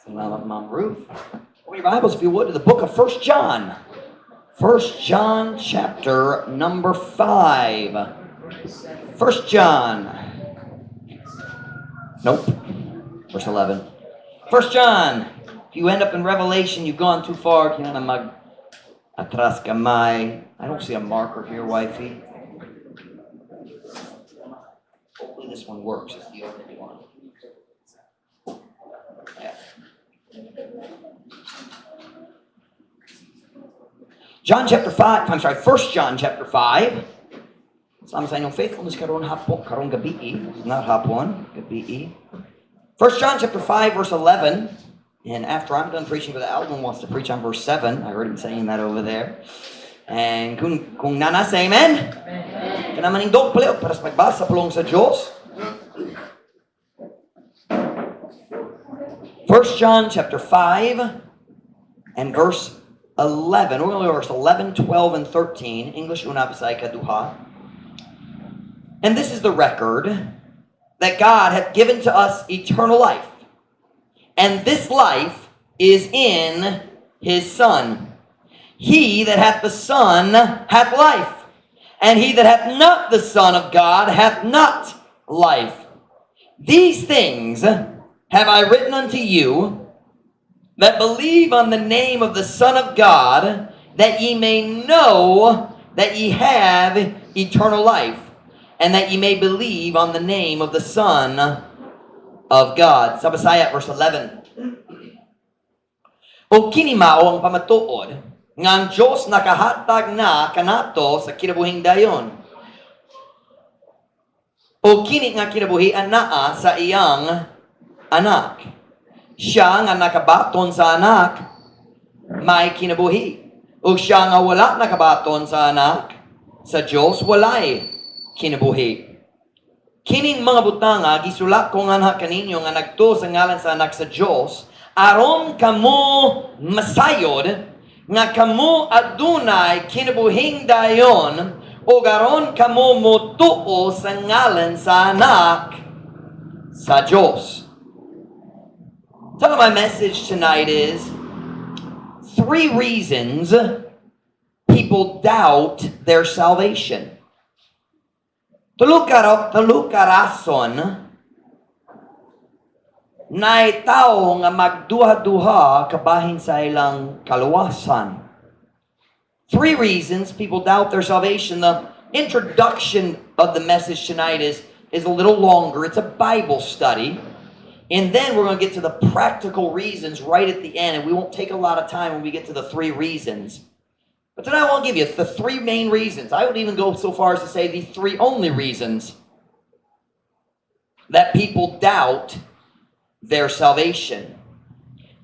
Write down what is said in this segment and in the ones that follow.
Salamat, Ma'am Ruth. Open your Bibles, if you would, to the book of 1 John. 1 John chapter number 5. 1 John. Nope. Verse 11. 1 John. If you end up in Revelation, you've gone too far. Kinahanglan mag atras gamay. I don't see a marker here, wifey. Hopefully this one works. It's the only one. Yeah. John chapter 5, I'm sorry, 1 John chapter 5. Salamat sa inyong faithfulness karon hapon, karong gabii, not hapon, gabii. 1 John chapter 5 verse 11. And after I'm done preaching, Brother Alvin wants to preach on verse 7. I heard him saying that over there. And kung naa na, say amen. Kana manindog palihog para sa pagbasa sa pulong sa Diyos. 1 John chapter 5 and verse 11. We're going to go verse 11, 12, and 13. English una, Bisaya kaduha. And this is the record that God hath given to us eternal life. And this life is in his Son. He that hath the Son hath life. And he that hath not the Son of God hath not life. These things have I written unto you that believe on the name of the Son of God, that ye may know that ye have eternal life, and that ye may believe on the name of the Son of God. Sa Bisaya, verse 11. O kini mao ang pamatuod nga ang Diyos nakahatag na kanato sa kinabuhing dayon. O kini nga kinabuhi anaa sa iyang anak. Siya nga nakabaton sa anak may kinabuhi. O siya nga wala nakabaton sa anak sa Diyos walay kinabuhi. Kining mga butanga gisulat ko nganha kaninyo nga nagtuo sa ngalan sa anak sa Diyos aron kamo masayod nga kamo adunay kinabuhing dayon ug aron kamo motuo sa ngalan sa anak sa Diyos. Some of my message tonight is three reasons people doubt their salvation. Tulo ka rason naay tao nga magduha-duha kabahin sa ilang kaluwasan. Three reasons people doubt their salvation. The introduction of the message tonight is a little longer. It's a Bible study. And then we're going to get to the practical reasons right at the end, and we won't take a lot of time when we get to the three reasons. But tonight I want to give you the three main reasons. I would even go so far as to say the three only reasons that people doubt their salvation.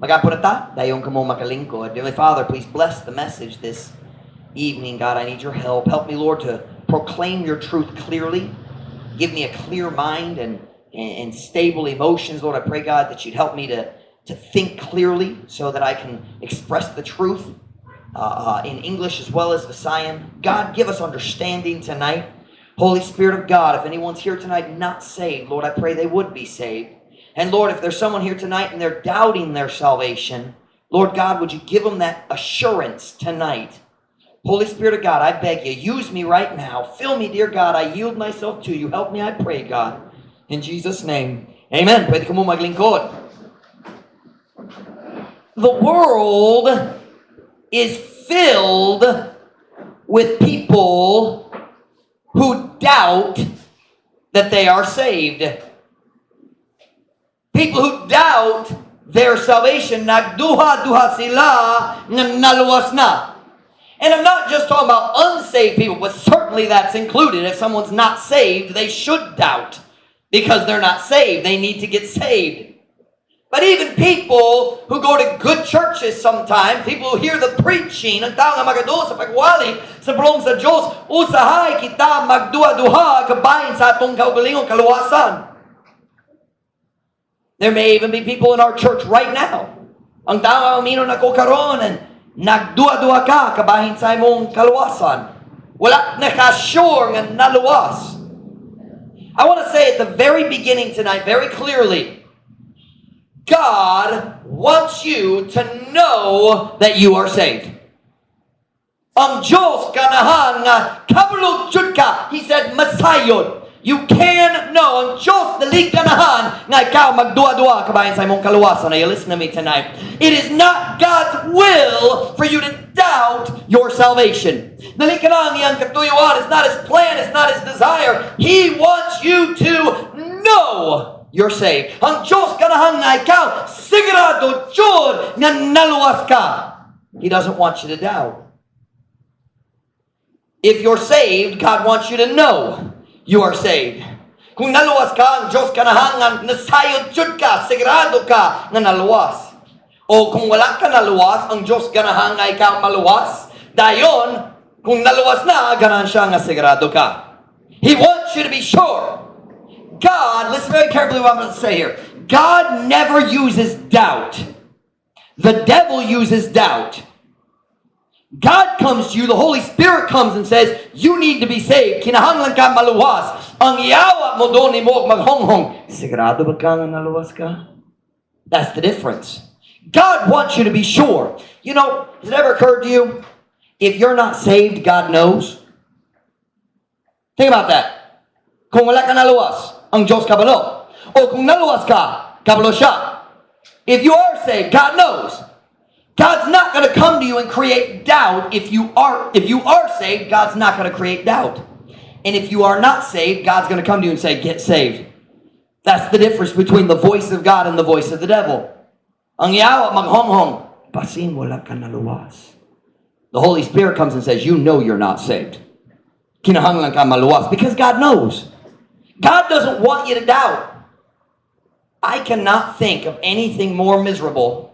Mag-ampo na ta, dayon kamo makalingkod. Dearly Father, please bless the message this evening. God, I need your help. Help me, Lord, to proclaim your truth clearly. Give me a clear mind and stable emotions. Lord, I pray, God, that you'd help me to think clearly so that I can express the truth in English as well as Visayan. God, give us understanding tonight. Holy Spirit of God, if anyone's here tonight not saved, Lord, I pray they would be saved. And Lord, if there's someone here tonight and they're doubting their salvation, Lord God, would you give them that assurance tonight? Holy Spirit of God, I beg you, use me right now. Fill me, dear God. I yield myself to you. Help me, I pray, God. In Jesus' name, amen. Pwede kamo maglingkod. The world is filled with people who doubt that they are saved. People who doubt their salvation, nagduha-duha sila nga naluwas na. And I'm not just talking about unsaved people, but certainly that's included. If someone's not saved, they should doubt because they're not saved. They need to get saved. But even people who go to good churches sometimes, people who hear the preaching, ang tao nga magaduol sa pagwali sa pulong sa Diyos, usahay kita magduha-duha kabahin sa atong kaugalingong kaluwasan. There may even be people in our church right now. Ang tao nga maminaw nako karon and nagduha-duha ka kabahin sa imong kaluwasan. Wala na ka sure nga naluwas. I want to say at the very beginning tonight, very clearly, God wants you to know that you are saved. Ang Diyos ganahan nga kabalo jud ka. He said, "Masayod." You can know. Ang Diyos dili ganahan nga ikaw magduha-duha kabahin sa imong kaluwasan. Now you listen to me tonight. It is not God's will for you to doubt your salvation. Dili kana ang iyang katuyuan. It's not His plan. It's not His desire. He wants you to know you're saved. Ang Diyos ganahan nga ikaw sigurado jud nga naluwas ka. He doesn't want you to doubt. If you're saved, God wants you to know you are saved. Kung naluwas ka, ang Diyos ganahan nga nasayod jud ka, sigurado ka nga naluwas. O kung wala ka naluwas, ang Diyos ganahan nga ikaw maluwas. Dayon, kung naluwas na, ganahan siya nga sigurado ka. He wants you to be sure. God, listen very carefully what I'm going to say here. God never uses doubt. The devil uses doubt. God comes to you, the Holy Spirit comes and says, "You need to be saved. Kinahanglan ka maluwas." Ang yawa moduol nimo og maghonghong. "Sigurado ba ka nga naluwas ka?" That's the difference. God wants you to be sure. Has it ever occurred to you? If you're not saved, God knows. Think about that. Kung wala ka naluwas, ang Diyos kabalo. O kung naluwas ka, kabalo siya. If you are saved, God knows. God's not going to come to you and create doubt. If you are saved, God's not going to create doubt. And if you are not saved, God's going to come to you and say, "Get saved." That's the difference between the voice of God and the voice of the devil. Ang yawa maghonghong, "Basin wala ka naluwas." The Holy Spirit comes and says, "You know you're not saved. Kinahanglan ka maluwas," because God knows. God doesn't want you to doubt. I cannot think of anything more miserable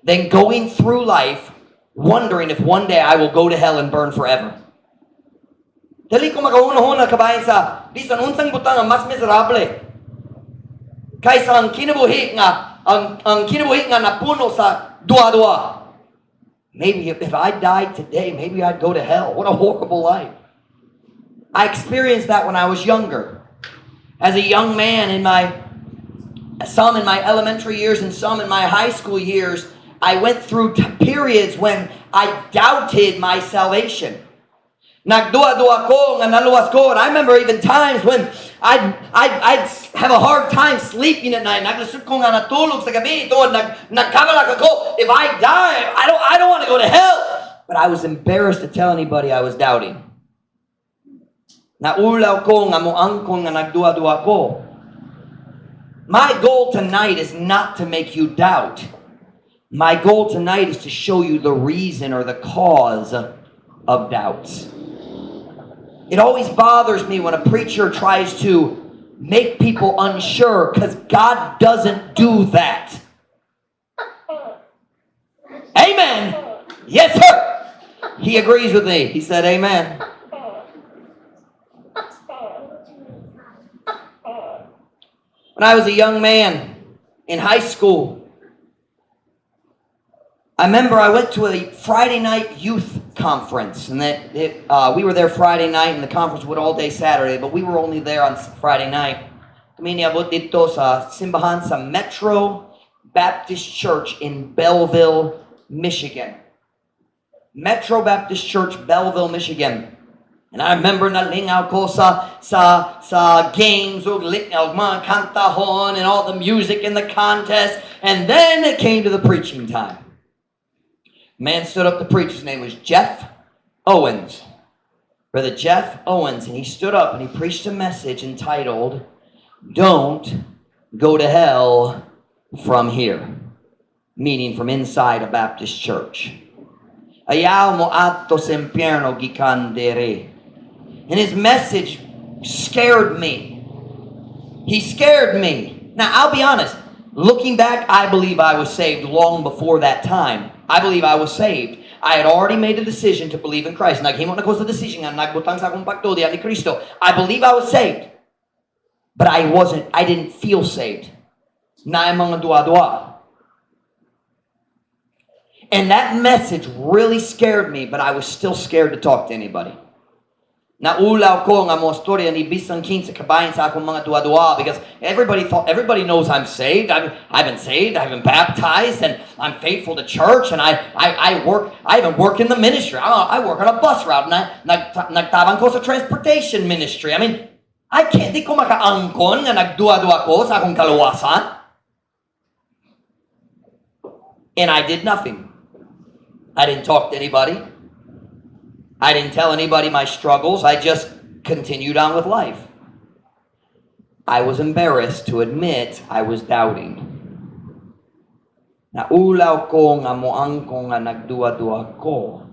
than going through life wondering if one day I will go to hell and burn forever. Dili ko makahuna-huna kabahin sa bisan unsang butang ang mas miserable kaysa ang kinabuhi nga napuno sa duha-duha. Maybe if I died today, maybe I'd go to hell. What a horrible life. I experienced that when I was younger. As a young man in my some in my elementary years and some in my high school years, I went through periods when I doubted my salvation. Nagduha-duha ko nga naluwas ko. And I remember even times when I'd have a hard time sleeping at night. Naglisod ko nga natulog sa gabi. Tungod nagkabalaka ko. If I die, I don't want to go to hell. But I was embarrassed to tell anybody I was doubting. Naulaw ko nga moangkon nga nagduha-duha ko. My goal tonight is not to make you doubt. My goal tonight is to show you the reason or the cause of doubts. It always bothers me when a preacher tries to make people unsure, because God doesn't do that. Amen. Yes, sir. He agrees with me. He said, "Amen." When I was a young man in high school, I remember I went to a Friday night youth conference, and we were there Friday night, and the conference went all day Saturday, but we were only there on Friday night. Kami niabot didto sa simbahan sa Metro Baptist Church in Belleville, Michigan. Metro Baptist Church, Belleville, Michigan. And I remember nalingaw ko sa games ug lingaw mga kantahon and all the music and the contest. And then it came to the preaching time. Man stood up to preach. His name was Jeff Owens. Brother Jeff Owens. And he stood up and he preached a message entitled, "Don't Go to Hell from Here." Meaning from inside a Baptist church. Ayaw mo adto sa impyerno gikan diri. And his message scared me. He scared me. Now, I'll be honest. Looking back, I believe I was saved long before that time. I believe I was saved. I had already made a decision to believe in Christ. Naghimo na ko sa decision nga nagbutang sa akong pagtuo diha ni Kristo. I believe I was saved. But I wasn't, I didn't feel saved. Naay mga duha-duha. And that message really scared me, but I was still scared to talk to anybody. Naulaw ko nga moistorya ni bisan kinsa kabahin sa akong mga duwa-duwa because everybody thought, everybody knows I'm saved. I've been saved. I've been baptized, and I'm faithful to church, and I work. I even work in the ministry. I work on a bus route, and I nagtabang ko sa transportation ministry. I mean, I can't, di ko makaangkon nga nagduwa-duwa ko sa akong kaluwasan. And I did nothing. I didn't talk to anybody. I didn't tell anybody my struggles. I just continued on with life. I was embarrassed to admit I was doubting. Naulaw ko nga moangko nga nagduwa-duwa ko.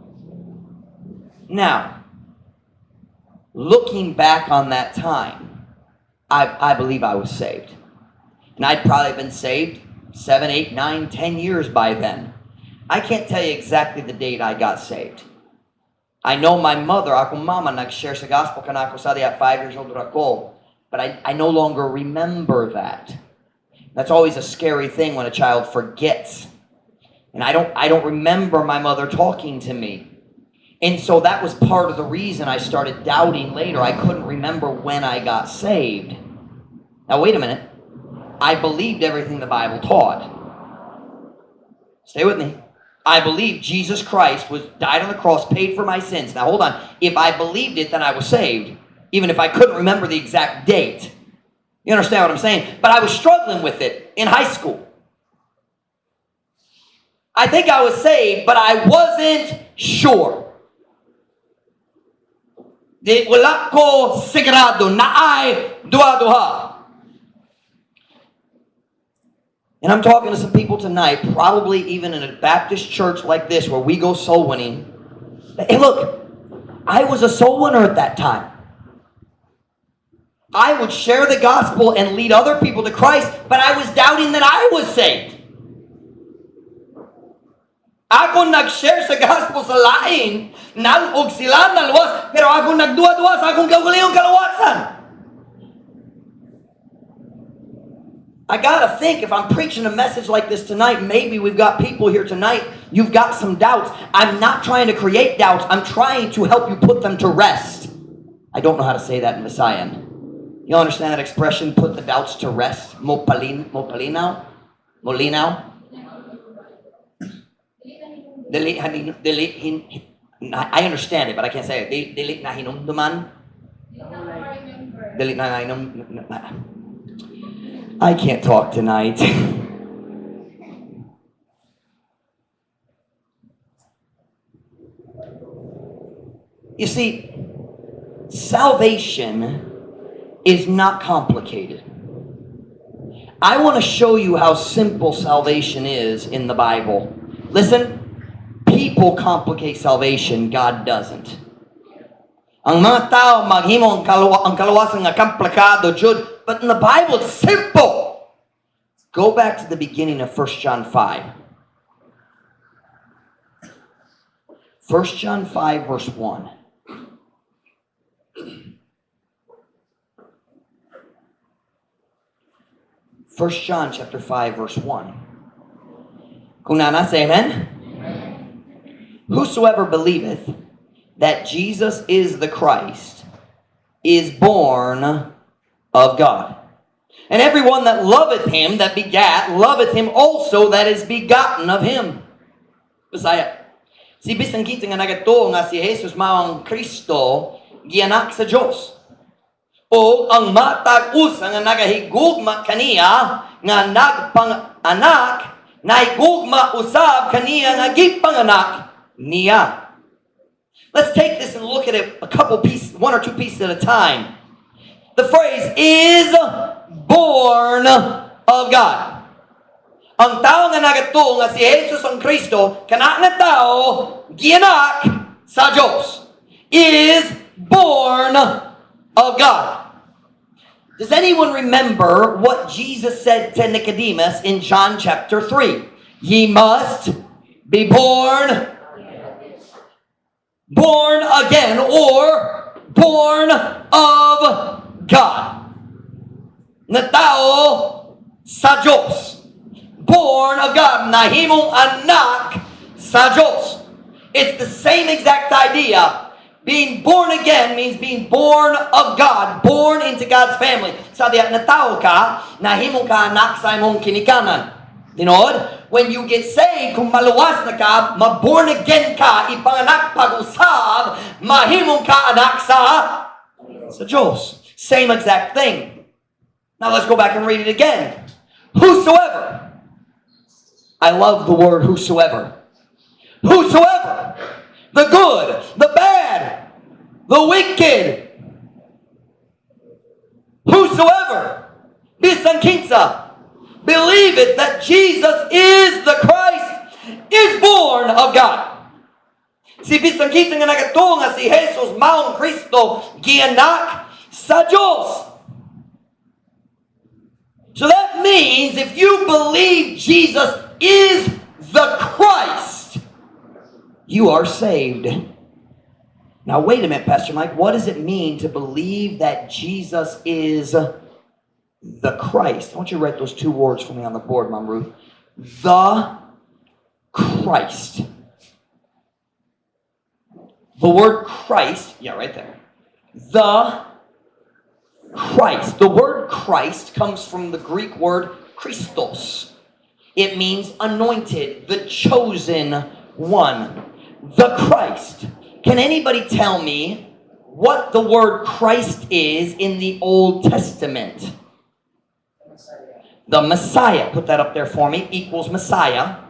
Now, looking back on that time, I believe I was saved. And I'd probably been saved 7, 8, 9, 10 years by then. I can't tell you exactly the date I got saved. I know my mother, akong mama, nag-share sa gospel kanako sa at 5 years old ako. But I no longer remember that. That's always a scary thing when a child forgets. And I don't remember my mother talking to me. And so that was part of the reason I started doubting later. I couldn't remember when I got saved. Now, wait a minute. I believed everything the Bible taught. Stay with me. I believed Jesus Christ was died on the cross, paid for my sins. Now hold on. If I believed it, then I was saved, even if I couldn't remember the exact date. You understand what I'm saying? But I was struggling with it in high school. I think I was saved, but I wasn't sure. Di, wala ko sigurado naay duha-duha. And I'm talking to some people tonight, probably even in a Baptist church like this where we go soul winning. Hey, look, I was a soul winner at that time. I would share the gospel and lead other people to Christ, but I was doubting that I was saved. Ako nag-share sa gospel sa lain, nal-og sila naluwas, pero ako nagduwa-duwa sa akong kaugalingong kaluwasan. I gotta think, if I'm preaching a message like this tonight, maybe we've got people here tonight, you've got some doubts. I'm not trying to create doubts, I'm trying to help you put them to rest. I don't know how to say that in Visayan. You understand that expression, "put the doubts to rest"? Mopalin, mopalinaw? Molinaw? Dili, dili, hin, I understand it, but I can't say it. Dili na hinumduman? Dili na hinum. I can't talk tonight. You see, salvation is not complicated. I want to show you how simple salvation is in the Bible. Listen, people complicate salvation, God doesn't. Ang mga tao maghimo ang kaluwasan nga komplikado jud, but in the Bible it's simple. Go back to the beginning of 1 John 5. 1 John 5 verse 1. 1 John chapter 5 verse 1. Kung naa na, say amen. Amen. Whosoever believeth that Jesus is the Christ is born of God. And everyone that loveth him that begat, loveth him also that is begotten of him. Bisaya. Si bisan kinsa nga nagatuo nga si Jesus mao ang Kristo, gianak sa Dios. O ang matag usa nga nagahigugma kaniya nga nagpang-anak, nahigugma usab kaniya nga gipanganak niya. Let's take this and look at it a couple pieces, one or two pieces at a time. The phrase "is born of God." Ang tao nga nagatuo nga si Jesus ang Kristo, kana nga tao gianak sa Diyos. Is born of God. Does anyone remember what Jesus said to Nicodemus in John chapter 3? Ye must be born again or born of God. Natawo sa Diyos. Born of God. Nahimong anak sa Diyos. It's the same exact idea. Being born again means being born of God, born into God's family. Sa diha natawo ka, nahimo ka anak sa imong kinikanan. Tinuod? When you get saved, kung maluwas na ka, ma-born again ka, ipanganak pag-usab, mahimong ka anak sa Diyos. Same exact thing. Now let's go back and read it again. Whosoever. I love the word "whosoever." Whosoever. The good, the bad, the wicked. Whosoever. Bisan kinsa. Believeth that Jesus is the Christ is born of God. Si bisan kinsa nga nagatuo nga si Jesus maong Kristo, gianak sa Diyos. So that means if you believe Jesus is the Christ, you are saved. Now, wait a minute, Pastor Mike. What does it mean to believe that Jesus is the Christ? I want you to write those two words for me on the board, Mom Ruth. The Christ. The word "Christ," yeah, right there. The Christ. The word "Christ" comes from the Greek word Christos. It means anointed, the chosen one, the Christ. Can anybody tell me what the word "Christ" is in the Old Testament? The Messiah. Put that up there for me. Equals Messiah.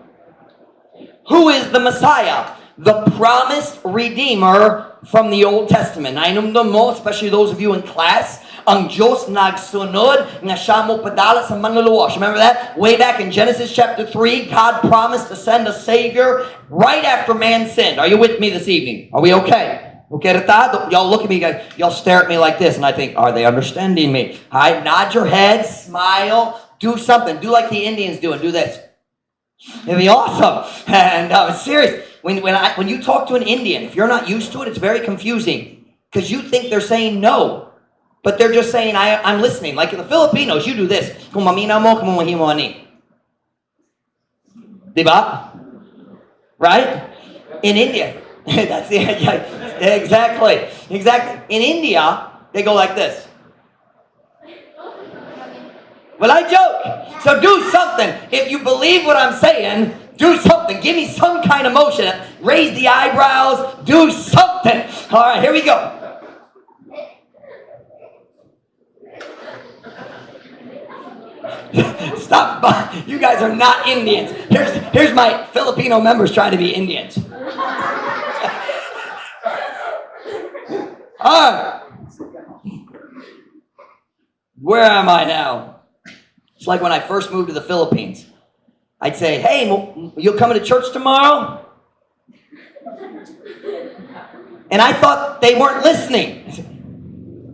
Who is the Messiah? The promised Redeemer from the Old Testament. Nahinumdom mo, especially those of you in class, ang Diyos nagsunod nga siya mo padala sa manluluwas. Remember that? Way back in Genesis chapter 3, God promised to send a Savior right after man sinned. Are you with me this evening? Are we okay? Okay, rata? Y'all look at me, guys. Y'all stare at me like this, and I think, "Are they understanding me?" All right, nod your head, smile, do something. Do like the Indians do and do this. It'd be awesome. And serious. When you talk to an Indian, if you're not used to it, it's very confusing because you think they're saying no, but they're just saying, "I'm listening." Like in the Filipinos, you do this. Kung maminaw mo, kung mahimo ani. Diba? Right? In India, that's the, yeah, exactly. In India, they go like this. Well, I joke. So do something. If you believe what I'm saying, do something. Give me some kind of motion. Raise the eyebrows. Do something. All right, here we go. Stop. You guys are not Indians. Here's my Filipino members trying to be Indians. All right. Where am I now? It's like when I first moved to the Philippines. I'd say, "Hey, you'll come to church tomorrow?" And I thought they weren't listening. I said,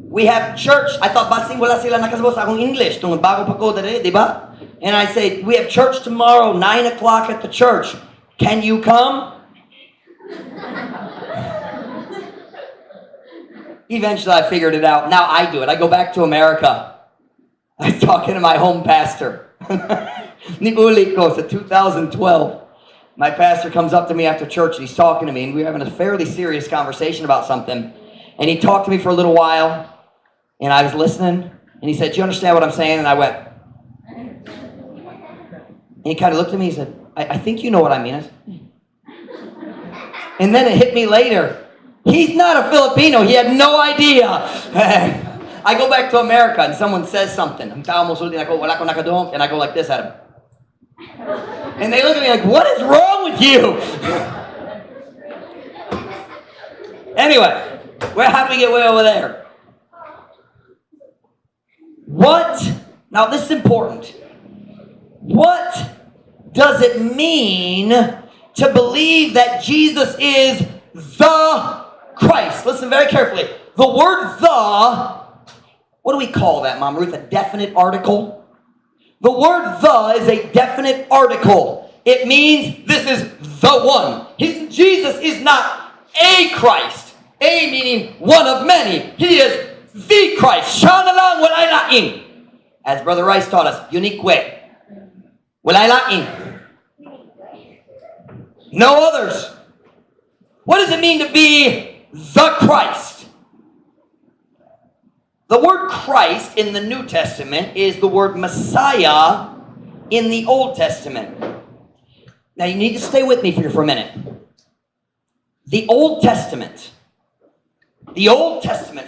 "We have church." I thought, basin wala sila nakasabot sa akong English. Tungod bago pa ko dere, di ba? And I say, "We have church tomorrow, 9 o'clock at the church. Can you come?" Eventually, I figured it out. Now I do it. I go back to America. I was talking to my home pastor. Ni-uli ko sa 2012. My pastor comes up to me after church and he's talking to me, and we were having a fairly serious conversation about something. And he talked to me for a little while, and I was listening, and he said, "Do you understand what I'm saying?" And I went, and he kind of looked at me, he said, I think you know what I mean." I said, and then it hit me later. He's not a Filipino. He had no idea. I go back to America and someone says something. Ang tao mo sulti ako, wala ko nakadungog, and I go like this at him. And they look at me like, "What is wrong with you?" Anyway, how do we get way over there? What? Now this is important. What does it mean to believe that Jesus is the Christ? Listen very carefully. The word "the," what do we call that, Mom Ruth? A definite article? The word "the" is a definite article. It means this is the one. Jesus is not a Christ. A meaning one of many. He is the Christ. Siya na lang, walay lain. As Brother Rice taught us, unique way. Walay lain. No others. What does it mean to be The Christ. The word Christ in the New Testament is the word Messiah in the Old Testament. Now you need to stay with me here for a minute. The Old Testament,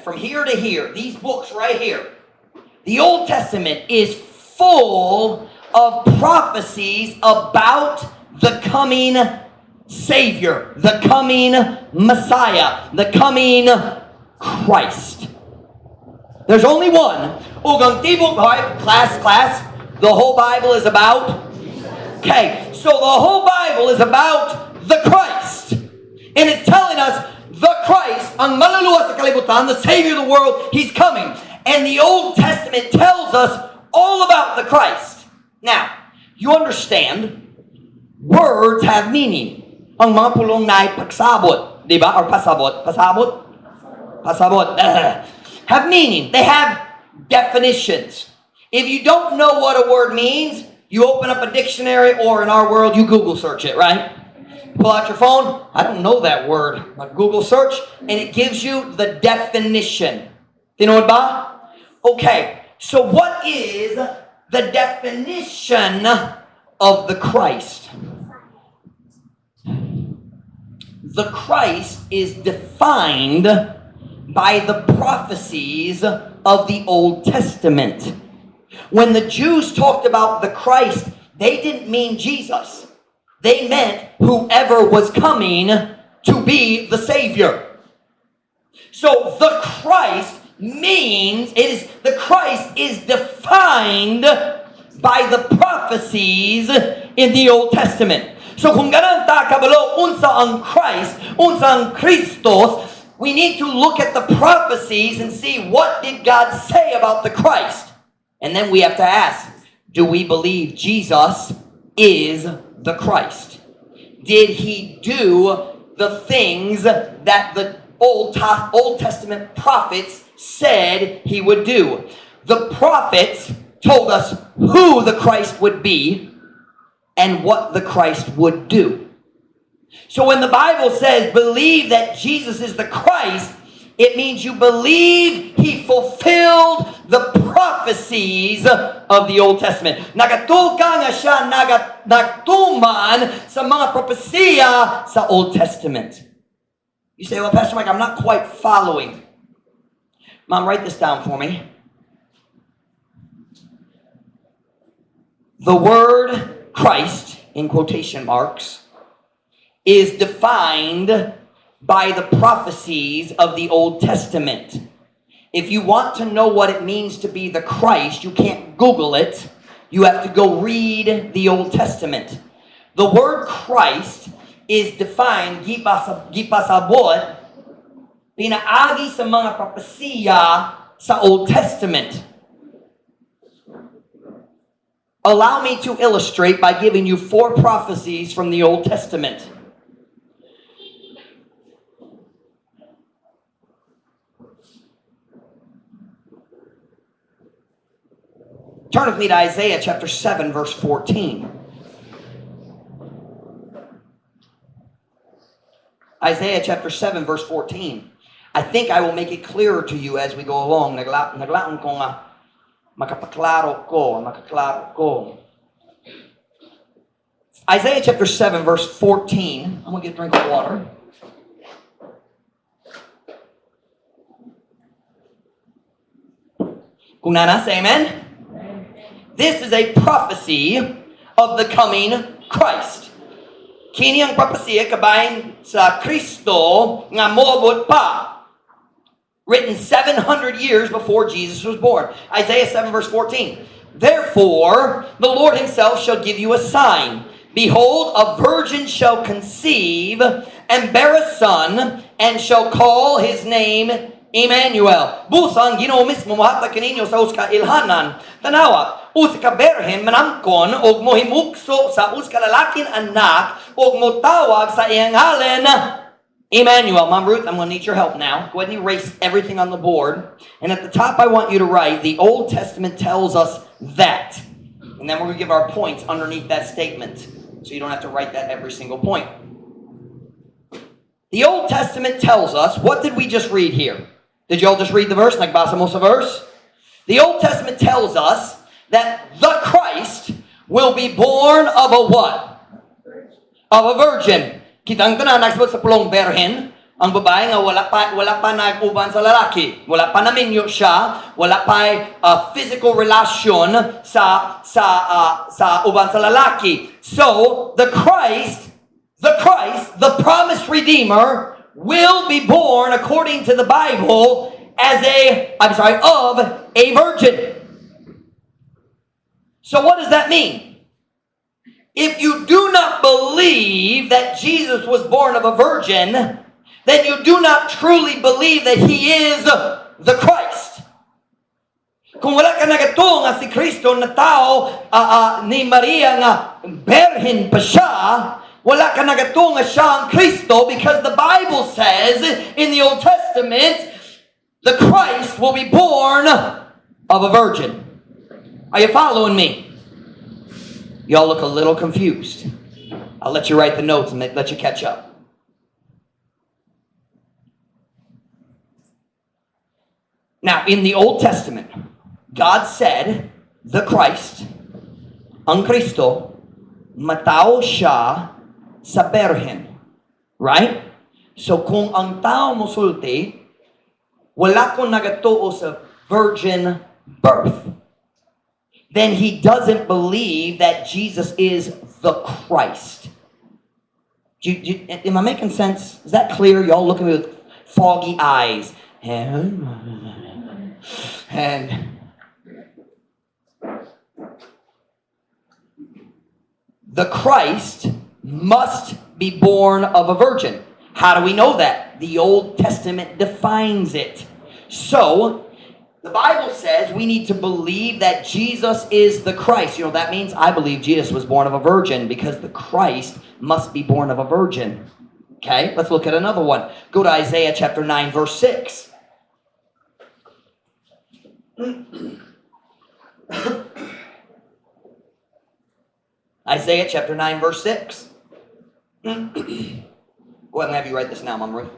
from here to here, these books right here, the Old Testament is full of prophecies about the coming Savior, the coming Messiah, the coming Christ. There's only one. Ug ang tibok, all right, class, class, the whole Bible is about? Okay, so the whole Bible is about the Christ. And it's telling us the Christ, ang manluluwas sa kalibutan, the Savior of the world, He's coming. And the Old Testament tells us all about the Christ. Now, you understand, words have meaning. Ang mga pulong naay pagsabot, di ba? Or pasabot. Pasabot? Pasabot. Have meaning. They have definitions. If you don't know what a word means, you open up a dictionary, or in our world, you Google search it, right? Pull out your phone. I don't know that word. A Google search, and it gives you the definition. Tinuod ba? Okay, so what is the definition of the Christ? The Christ is defined by the prophecies of the Old Testament. When the Jews talked about the Christ, they didn't mean Jesus. They meant whoever was coming to be the Savior. So the Christ means it is the Christ is defined by the prophecies in the Old Testament. So kung ganahan ta kabalo unsa ang Christ, unsa ang Christos, we need to look at the prophecies and see what did God say about the Christ. And then we have to ask, do we believe Jesus is the Christ? Did he do the things that the Old Testament prophets said he would do? The prophets told us who the Christ would be and what the Christ would do. So when the Bible says believe that Jesus is the Christ, it means you believe he fulfilled the prophecies of the Old Testament. Nagatuo ka nga siya nagtuman sa mga propesiya sa Old Testament. You say, "Well, Pastor Mike, I'm not quite following." Mom, write this down for me. The word Christ, in quotation marks, is defined by the prophecies of the Old Testament. If you want to know what it means to be the Christ, you can't Google it. You have to go read the Old Testament. The word Christ is defined, gipasabot, pinaagi sa mga propesiya sa Old Testament. Allow me to illustrate by giving you four prophecies from the Old Testament. Turn with me to Isaiah chapter 7, verse 14. Isaiah chapter 7, verse 14. I think I will make it clearer to you as we go along. Naglaon ko nga makapaklaro ko, makaklaro ko. Isaiah chapter 7, verse 14. I'm going to get a drink of water. Kung naa na, say amen. This is a prophecy of the coming Christ. Kini ang propesiya kabahin sa Kristo nga moabot pa. Written 700 years before Jesus was born. Isaiah 7 verse 14. Therefore, the Lord himself shall give you a sign. Behold, a virgin shall conceive and bear a son, and shall call his name Emmanuel. Busa ang Ginoo mismo mohatag kaninyo sa usa ka ilhanan. Tanawa, usa ka berhen manamkon og mohimugso sa usa ka lalaking anak og motawag sa iyang ngalan Emmanuel. Mom Ruth, I'm going to need your help now. Go ahead and erase everything on the board. And at the top, I want you to write, "The Old Testament tells us that." And then we're going to give our points underneath that statement. So you don't have to write that every single point. The Old Testament tells us, what did we just read here? Did you all just read the verse? Nagbasa mo sa verse? The Old Testament tells us that the Christ will be born of a what? Of a virgin. Kitang tanan nagsabot sa pulong berhen, ang babae nga wala pa nag-uban sa lalaki. Wala pa naminyo siya, wala pa physical relasyon sa uban sa lalaki. So, the Christ, the promised Redeemer, will be born according to the Bible as a, I'm sorry, of a virgin. So what does that mean? If you do not believe that Jesus was born of a virgin, then you do not truly believe that he is the Christ. Kung wala ka nagatuo nga si Kristo natawo ni Maria nga berhin pa siya, wala ka nagatuo nga siya ang Kristo because the Bible says in the Old Testament, the Christ will be born of a virgin. Are you following me? Y'all look a little confused. I'll let you write the notes and let you catch up. Now, in the Old Testament, God said, the Christ, ang Kristo, matawo siya sa berhen. Right? So, kung ang tao mosulti, wala ko nagatuo sa virgin birth, then he doesn't believe that Jesus is the Christ. Am I making sense? Is that clear? Y'all look at me with foggy eyes. And the Christ must be born of a virgin. How do we know that? The Old Testament defines it. So, the Bible says we need to believe that Jesus is the Christ. You know what that means? I believe Jesus was born of a virgin because the Christ must be born of a virgin. Okay, let's look at another one. Go to Isaiah chapter 9, verse 6. Isaiah chapter 9, verse 6. Go ahead and have you write this now, Mom Ruth.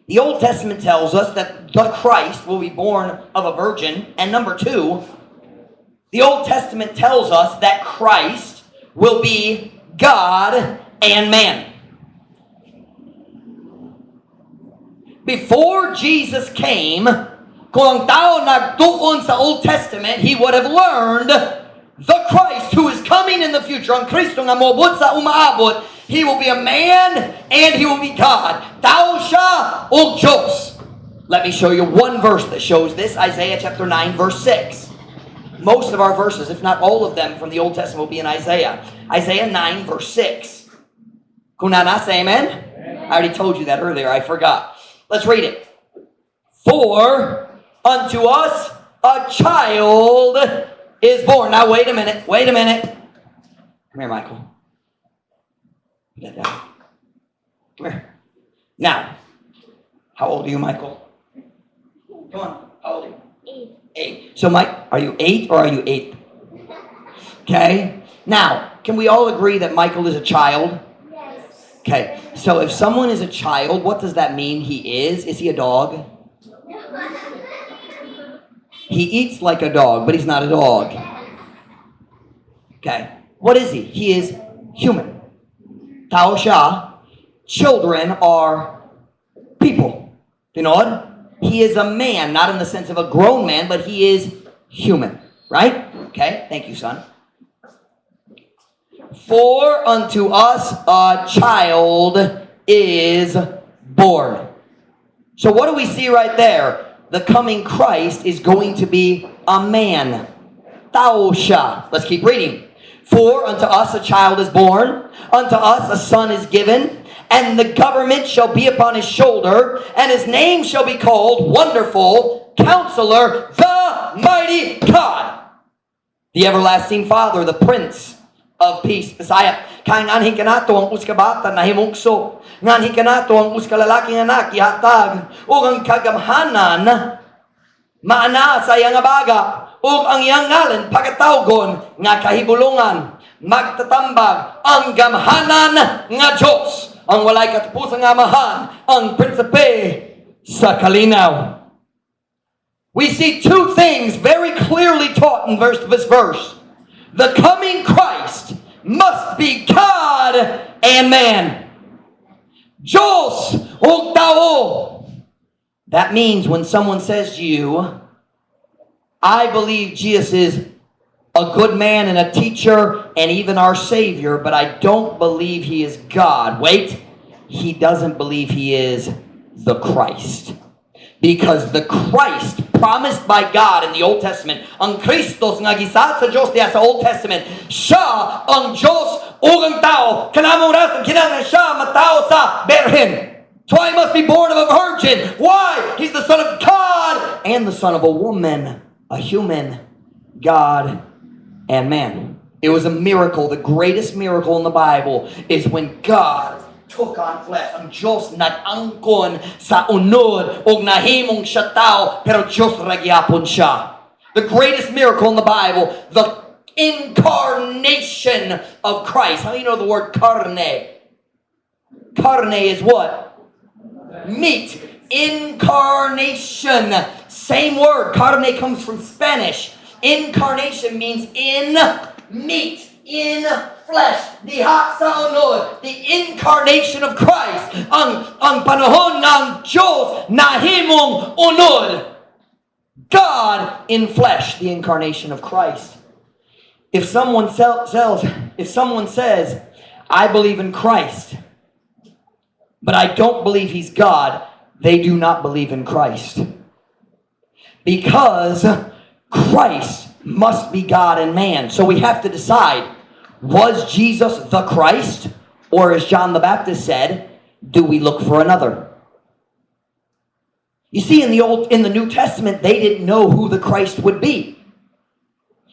The Old Testament tells us that the Christ will be born of a virgin. And number two, the Old Testament tells us that Christ will be God and man. Before Jesus came, kung ang tao nagtuon sa Old Testament, he would have learned the Christ who is coming in the future, ang Kristo nga moabot sa umaabot, he will be a man and he will be God. Tao siya o Diyos. Let me show you one verse that shows this, Isaiah chapter 9, verse 6. Most of our verses, if not all of them from the Old Testament, will be in Isaiah. Isaiah 9, verse 6. Kung naa na, say amen? Amen. I already told you that earlier. I forgot. Let's read it. For unto us a child is born. Now, wait a minute. Wait a minute. Come here, Michael. Put that down. Come here. Now, how old are you, Michael? Come on. How old are you? 8. 8. So, Mike, are you 8 or are you 8? Okay. Now, can we all agree that Michael is a child? Yes. Okay. So, if someone is a child, what does that mean he is? Is he a dog? He eats like a dog, but he's not a dog. Okay. What is he? He is human. Tao siya. Children are people. Tinuod? He is a man, not in the sense of a grown man, but he is human. Right? Okay. Thank you, son. For unto us a child is born. So what do we see right there? The coming Christ is going to be a man. Tao siya. Let's keep reading. For unto us a child is born, unto us a son is given, and the government shall be upon his shoulder, and his name shall be called Wonderful, Counselor, the Mighty God, the Everlasting Father, the Prince of Peace. Bisaya, kay nganhi kanato ang usa ka bata nahimugso, nganhi kanato ang usa ka lalaki nga anak ihatag, ug ang kagamhanan maana sa iyang baga, ug ang iyang ngalan pagatawgon nga kahibulongan, magtatambag, ang gamhanan nga Dios, Ang walay katapusang Amahan, ang prinsipe sa kalinaw. We see two things very clearly taught in this verse. The coming Christ must be God and man. Diyos ug tao. That means when someone says to you, "I believe Jesus is a good man and a teacher and even our Savior, but I don't believe he is God." Wait, he doesn't believe he is the Christ. Because the Christ promised by God in the Old Testament, ang Kristo nga gisaad sa Diyos diya sa Old Testament, siya ang Diyos ug ang tao. Kanang rason, kinahanglan siya matawo sa birhen. So he must be born of a virgin. Why? He's the Son of God and the son of a woman, a human, God and man. It was a miracle. The greatest miracle in the Bible is when God took on flesh. Ang Diyos nag-angkon sa unod og nahimong siya tao, pero Diyos ra gyapon siya. The greatest miracle in the Bible, the incarnation of Christ. How do you know the word carne? Carne is what? Meat. Incarnation. Same word. Carne comes from Spanish. Incarnation means in meat, in flesh. Diha sa unod. The incarnation of Christ. Ang panahon ng Diyos nahimong unod. God in flesh, the incarnation of Christ. If someone says, "I believe in Christ, but I don't believe he's God," they do not believe in Christ. Because Christ must be God and man. So we have to decide, was Jesus the Christ? Or, as John the Baptist said, do we look for another? You see, in the New Testament, they didn't know who the Christ would be.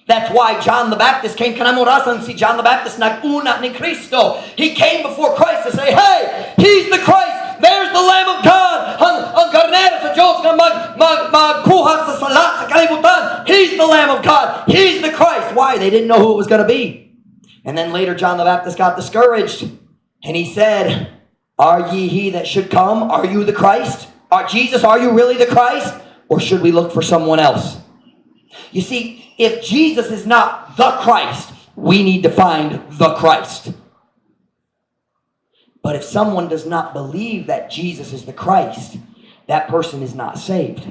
That's why John the Baptist came. Kanang orasan si John the Baptist nag-una ni Kristo. He came before Christ to say, "Hey, he's the Christ. There's the Lamb of God. Ang karnero sa Diyos nga magkuha sa sala sa kalibutan. He's the Lamb of God. He's the Christ." Why? They didn't know who it was going to be. And then later John the Baptist got discouraged. And he said, "Are ye he that should come? Are you the Christ? Jesus, are you really the Christ? Or should we look for someone else?" You see, if Jesus is not the Christ, we need to find the Christ. But if someone does not believe that Jesus is the Christ, that person is not saved.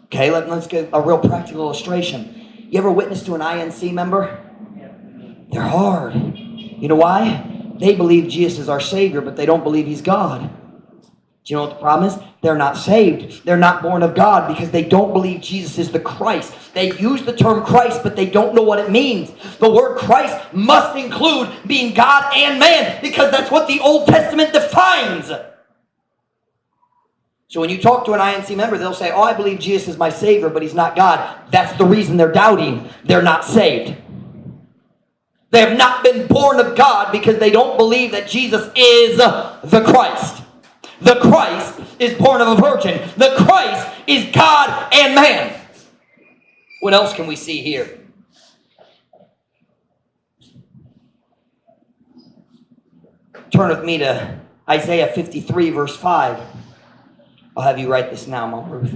Okay, let's get a real practical illustration. You ever witness to an INC member? They're hard. You know why? They believe Jesus is our Savior, but they don't believe He's God. Do you know what the problem is? They're not saved. They're not born of God because they don't believe Jesus is the Christ. They use the term Christ, but they don't know what it means. The word Christ must include being God and man because that's what the Old Testament defines. So when you talk to an INC member, they'll say, "Oh, I believe Jesus is my Savior, but He's not God." That's the reason they're doubting. They're not saved. They have not been born of God because they don't believe that Jesus is the Christ. The Christ is born of a virgin. The Christ is God and man. What else can we see here? Turn with me to Isaiah 53, verse 5. I'll have you write this now, Mom Ruth.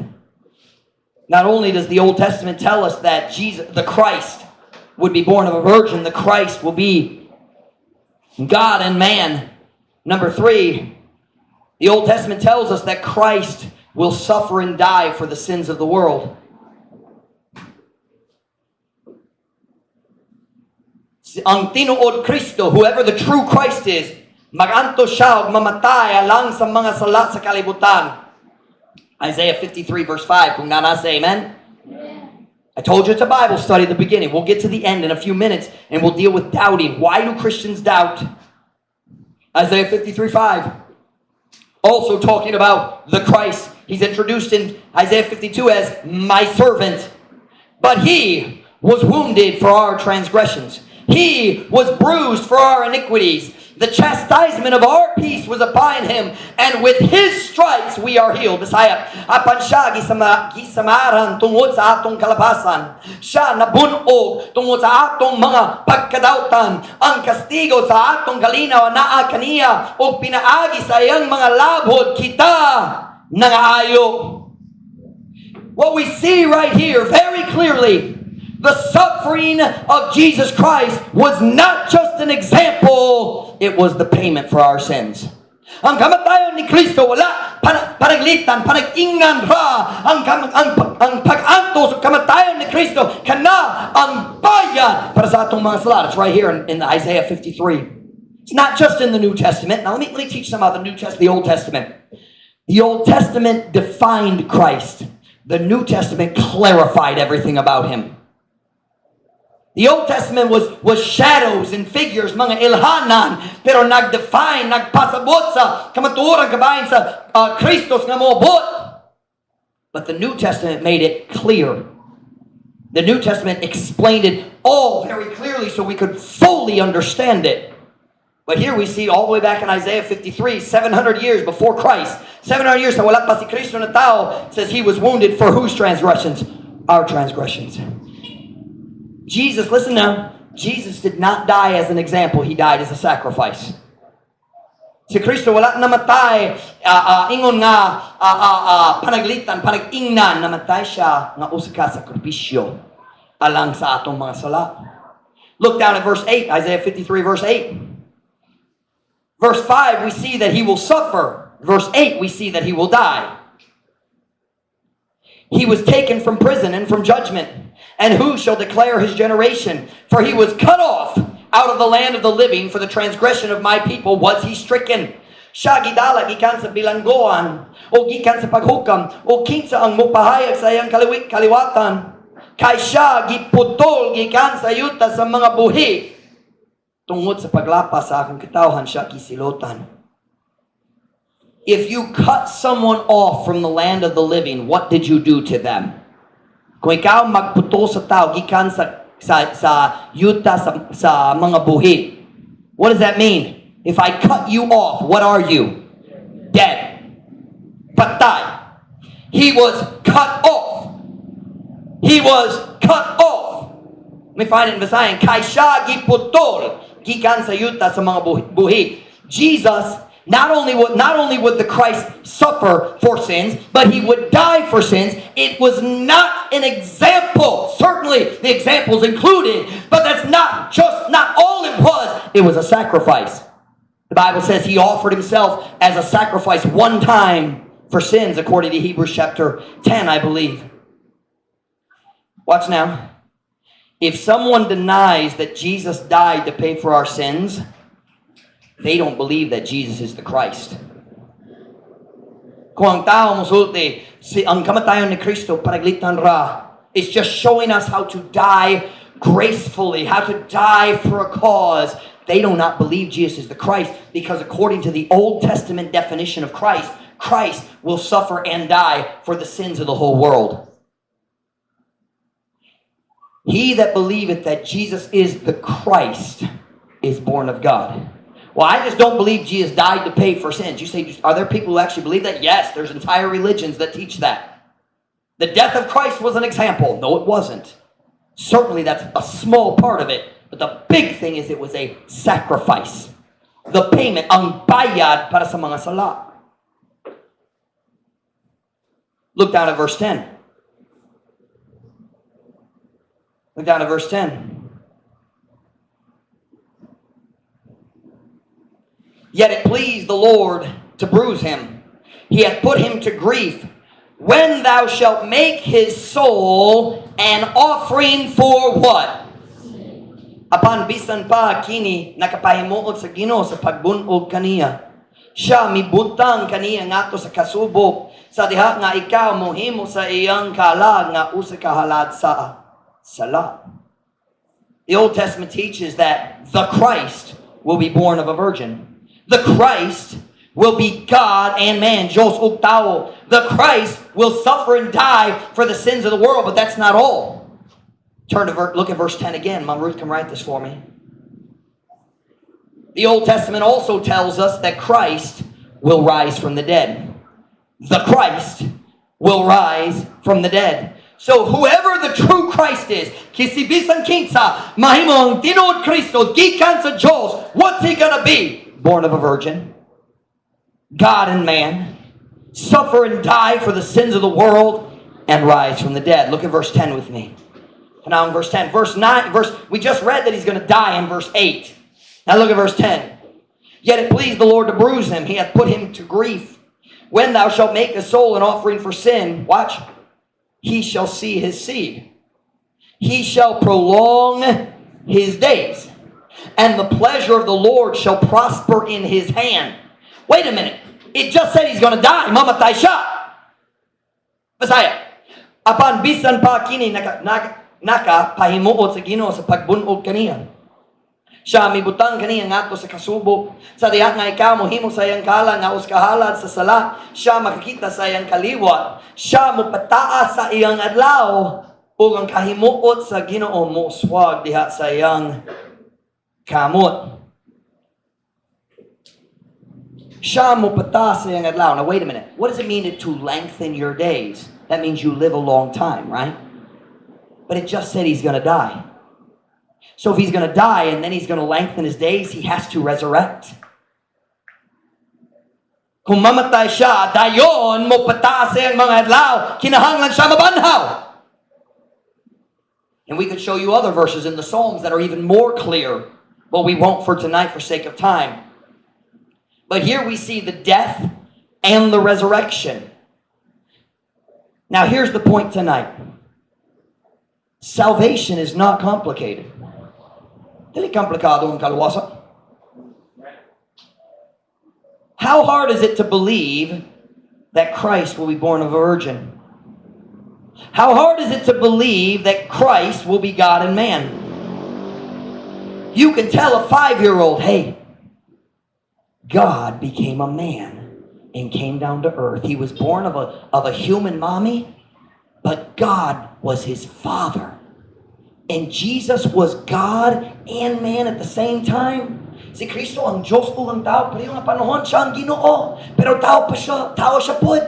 Not only does the Old Testament tell us that Jesus, the Christ, would be born of a virgin, the Christ will be God and man. Number three, the Old Testament tells us that Christ will suffer and die for the sins of the world. Ang tinuod Kristo, whoever the true Christ is, maganto siya og mamatay alang sa mga sala sa kalibutan. Isaiah 53 verse 5. Kung naa na, say amen. I told you it's a Bible study at the beginning. We'll get to the end in a few minutes and we'll deal with doubting. Why do Christians doubt? Isaiah 53 5. Also talking about the Christ. He's introduced in Isaiah 52 as my servant. But he was wounded for our transgressions. He was bruised for our iniquities. The chastisement of our peace was upon him, and with his stripes we are healed. Bisaya, apan siya gisamaran tungod sa atong kalapasan. Siya nabunog tungod sa atong mga pagkadawtan. Ang kastigo sa atong kalinaw naa kaniya, ug pinaagi sa iyang mga labhod kita nangaayo. What we see right here very clearly, the suffering of Jesus Christ was not just an example, it was the payment for our sins. Ang kamatayon ni Kristo wala panaglitan, panag-ingnan ra. Ang pag-antos sa kamatayon ni Kristo kana ang bayad para sa atong mga sala. It's right here in Isaiah 53. It's not just in the New Testament. Now let me teach some about the New Testament, the Old Testament. The Old Testament defined Christ. The New Testament clarified everything about him. The Old Testament was shadows and figures, mga ilhanan, pero nag-define, nagpasabot sa kamatuoran kabahin sa Kristo nga moabot. But the New Testament made it clear. The New Testament explained it all very clearly so we could fully understand it. But here we see all the way back in Isaiah 53, 700 years before Christ, 700 years sa wala pa si Kristo na tao, says he was wounded for whose transgressions? Our transgressions. Jesus, listen now, Jesus did not die as an example, he died as a sacrifice. Si Kristo wala namatay, ingon nga panaglitan, panag-ingnan, namatay siya nga usa ka sakripisyo alang sa atong mga sala. Look down at verse 8, Isaiah 53 verse 8. Verse 5, we see that he will suffer. Verse 8, we see that he will die. He was taken from prison and from judgment. And who shall declare his generation? For he was cut off out of the land of the living. For the transgression of my people was he stricken. Siya gidala gikan sa bilanggoan o gikan sa paghukam o kinsa ang mopahayag sa iyang kaliwatan. Kay siya giputol gikan sa yuta sa mga buhi. Tungod sa paglapas sa akong katawhan siya gisilotan. If you cut someone off from the land of the living, what did you do to them? Kung ikaw magputol sa tao gikan sa yuta sa mga buhi, what does that mean? If I cut you off, what are you? Dead. Patay. He was cut off. He was cut off. Let me find it in Visayan. Kay siya giputol gikan sa yuta sa mga buhi. Jesus, not only would the Christ suffer for sins, but he would die for sins. It was not an example. Certainly the examples included, but that's not just not all it was. It was a sacrifice. The Bible says he offered himself as a sacrifice one time for sins, according to Hebrews chapter 10, I believe. Watch now. If someone denies that Jesus died to pay for our sins, they don't believe that Jesus is the Christ. Kung ang tao mosulti, si ang kamatayon ni Kristo panaglitan ra, it's just showing us how to die gracefully, how to die for a cause. They do not believe Jesus is the Christ because, according to the Old Testament definition of Christ, Christ will suffer and die for the sins of the whole world. He that believeth that Jesus is the Christ is born of God. Well, I just don't believe Jesus died to pay for sins. You say, are there people who actually believe that? Yes, there's entire religions that teach that. The death of Christ was an example. No, it wasn't. Certainly that's a small part of it. But the big thing is it was a sacrifice. The payment, ang bayad para sa mga sala. Look down at verse 10. Look down at verse 10. Yet it pleased the Lord to bruise him. He hath put him to grief. When thou shalt make his soul an offering for what? Apan bisan pa kini nakapahimuot sa Ginoo sa pagbunog kaniya. Siya mibutang kaniya ngadto sa kasubok sa diha nga ikaw mohimo sa iyang kalag nga usa ka halad sa sala. The Old Testament teaches that the Christ will be born of a virgin. The Christ will be God and man, Diyos ug tao. The Christ will suffer and die for the sins of the world, but that's not all. Look at verse 10 again. Mom Ruth, come write this for me. The Old Testament also tells us that Christ will rise from the dead. The Christ will rise from the dead. So whoever the true Christ is, kasi bisan kinsa, mahimong tinuod Kristo, gikan sa Diyos, what's he gonna be? Born of a virgin, God and man, suffer and die for the sins of the world, and rise from the dead. Look at verse 10 with me. Now in verse 10, verse 9, verse we just read that he's going to die in verse 8. Now look at verse 10. "Yet it pleased the Lord to bruise him. He hath put him to grief. When thou shalt make a soul an offering for sin," watch, "he shall see his seed. He shall prolong his days, and the pleasure of the Lord shall prosper in his hand." Wait a minute. It just said he's going to die. Mamatay siya. Bisaya. "Apan bisan pa kini naka, nakapahimuot sa Ginoo sa pagbun-og kaniya. Siya mibutang kaniya ngadto sa kasubo. Sa diha nga ikaw mohimo sa iyang kalang nga usa ka halad sa sala, siya makakita sa iyang kaliwat. Siya mopataas sa iyang adlaw ug ang kahimuot sa Ginoo mouswag diha sa iyang kamot." Siya mopataas sa iyang adlaw. Now wait a minute. What does it mean to lengthen your days? That means you live a long time, right? But it just said he's going to die. So if he's going to die and then he's going to lengthen his days, he has to resurrect. Kung mamatay siya, dayon mopataas ang mga adlaw, kinahanglan siya mabanhaw. And we could show you other verses in the Psalms that are even more clear, but we won't for tonight for sake of time. But here we see the death and the resurrection. Now here's the point tonight. Salvation is not complicated. Dili komplikado ang kaluwasan. How hard is it to believe that Christ will be born of a virgin? How hard is it to believe that Christ will be God and man? You can tell a 5-year-old, "Hey, God became a man and came down to earth. He was born of a human mommy, but God was his father. And Jesus was God and man at the same time. Si Kristo ang Diyos ug ang tao, pareho nga panahon siya ang Ginoo. Pero tao pa siya, tao siya pud.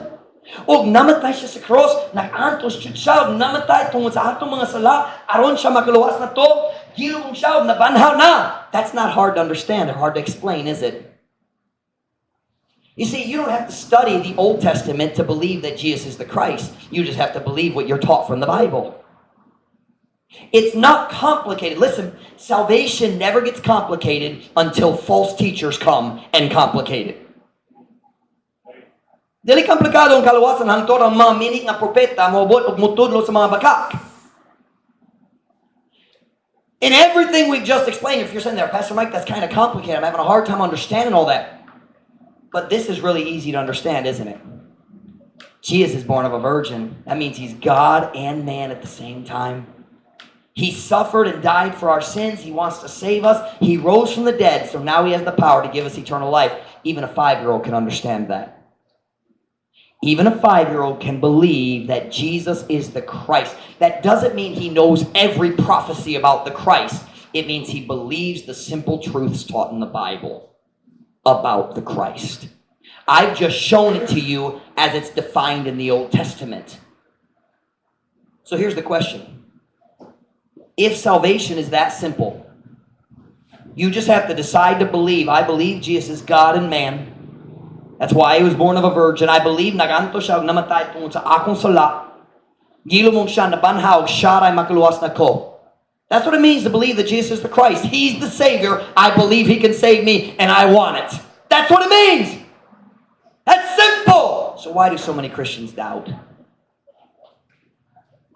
Ug namatay siya sa cross, nag-antos jud siya, ug namatay tungod sa atong mga sala, aron siya makaluwas nato, gilubong siya, ug nabanhaw na." That's not hard to understand or hard to explain, is it? You see, you don't have to study the Old Testament to believe that Jesus is the Christ. You just have to believe what you're taught from the Bible. It's not complicated. Listen, salvation never gets complicated until false teachers come and complicate it. Dili komplikado ang kaluwasan hangtod ang mga mini nga propeta moabot og mutudlo sa mga bakak. In everything we've just explained, if you're sitting there, "Pastor Mike, that's kind of complicated. I'm having a hard time understanding all that." But this is really easy to understand, isn't it? Jesus is born of a virgin. That means he's God and man at the same time. He suffered and died for our sins. He wants to save us. He rose from the dead, so now he has the power to give us eternal life. Even a 5-year-old can understand that. Even a 5-year-old can believe that Jesus is the Christ. That doesn't mean he knows every prophecy about the Christ. It means he believes the simple truths taught in the Bible about the Christ. I've just shown it to you as it's defined in the Old Testament. So here's the question. If salvation is that simple, you just have to decide to believe. I believe Jesus is God and man. That's why he was born of a virgin. I believe nagantos siya ug namatay tungod sa akong sala. Gilubong siya, nabanhaw, siya ray makaluwas nako. That's what it means to believe that Jesus is the Christ. He's the Savior. I believe He can save me, and I want it. That's what it means. That's simple. So why do so many Christians doubt?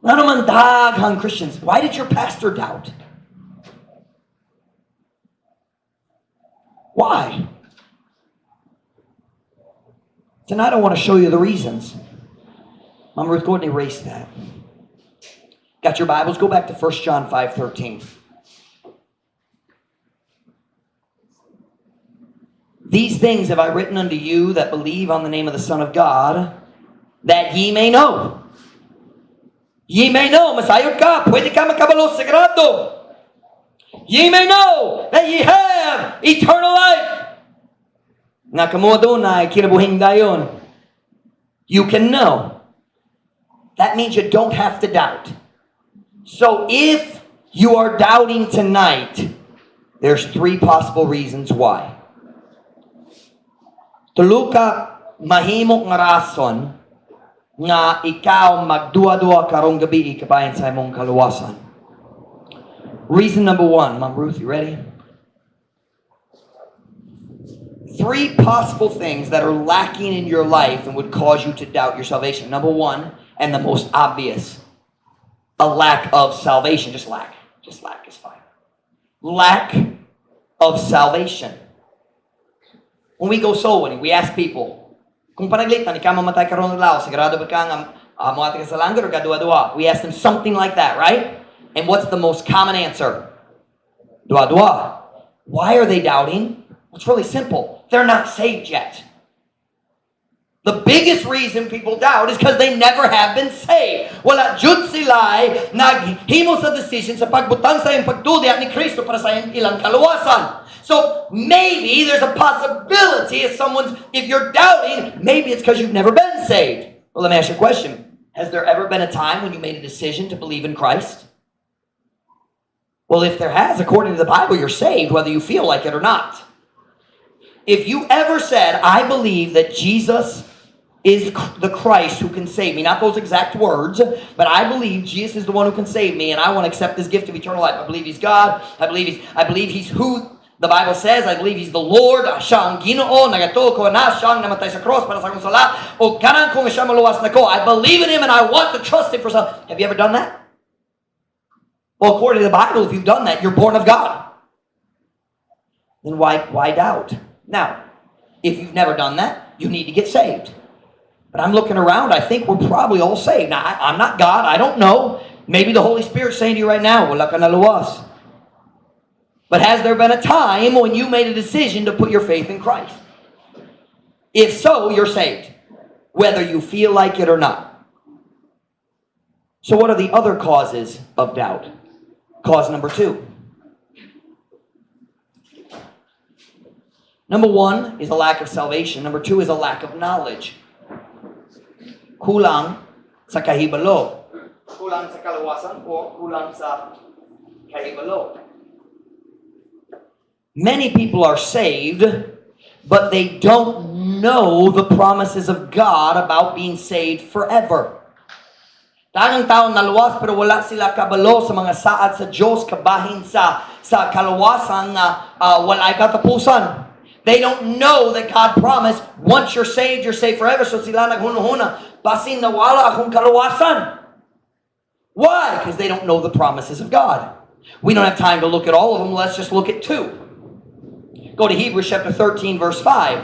Ngano man daghang Christians? Why did your pastor doubt? Why? Tonight I want to show you the reasons. Mama Ruth, go ahead and erase that. Got your Bibles? Go back to 1 John 5:13. "These things have I written unto you that believe on the name of the Son of God, that ye may know." Ye may know, masayod ka, pwede ka makabalo sagrado. Ye may know that ye have eternal life. Nga kamo adunay kinabuhing dayon. You can know. That means you don't have to doubt. So if you are doubting tonight, there's three possible reasons why. Tulo ka mahimo nga rason nga ikaw magduha-duha karong gabii kabahin sa imong kaluwasan. Reason number one, Mom Ruth, you ready? Three possible things that are lacking in your life and would cause you to doubt your salvation. Number one, and the most obvious, a lack of salvation. Just lack. Just lack is fine. Lack of salvation. When we go soul winning, we ask people, "Kung panaglitan, ikaw mamatay karon adlaw, sigurado ba ka nga moadto ka sa langit or gaduha-duha?" We ask them something like that, right? And what's the most common answer? Duha-duha. Why are they doubting? It's really simple. They're not saved yet. The biggest reason people doubt is because they never have been saved. Wala jud sila naghimo sa decision sa pagbutang sa iyang pagtuo ni Kristo para sa ilang kaluwasan. So maybe there's a possibility if you're doubting, maybe it's because you've never been saved. Well, let me ask you a question. Has there ever been a time when you made a decision to believe in Christ? Well, if there has, according to the Bible, you're saved whether you feel like it or not. If you ever said, "I believe that Jesus is the Christ who can save me," not those exact words, but "I believe Jesus is the one who can save me, and I want to accept this gift of eternal life. I believe he's God. I believe he's who the Bible says. I believe he's the Lord. Siya ang Ginoo, nagatuo ko na siya ang namatay sa cross para sa akong sala. O kanan ko nga siya maluwas nako. I believe in him and I want to trust him for something." Have you ever done that? Well, according to the Bible, if you've done that, you're born of God. Then why doubt? Now, if you've never done that, you need to get saved. But I'm looking around, I think we're probably all saved. Now, I'm not God, I don't know. Maybe the Holy Spirit's saying to you right now, "Wala ka naluwas." But has there been a time when you made a decision to put your faith in Christ? If so, you're saved, whether you feel like it or not. So, what are the other causes of doubt? Cause number two. Number one is a lack of salvation. Number two is a lack of knowledge. Kulang sa kahibalo. Kulang sa kaluwasan o kulang sa kahibalo. Many people are saved, but they don't know the promises of God about being saved forever. Daghang tao naluwas pero wala sila kabalo sa mga saad sa Diyos kabahin sa kaluwasan nga walay katapusan. They don't know that God promised once you're saved forever. So sila naghunahuna, "Basin nawala akong kaluwasan." Why? Because they don't know the promises of God. We don't have time to look at all of them. Let's just look at two. Go to Hebrews chapter 13, verse 5.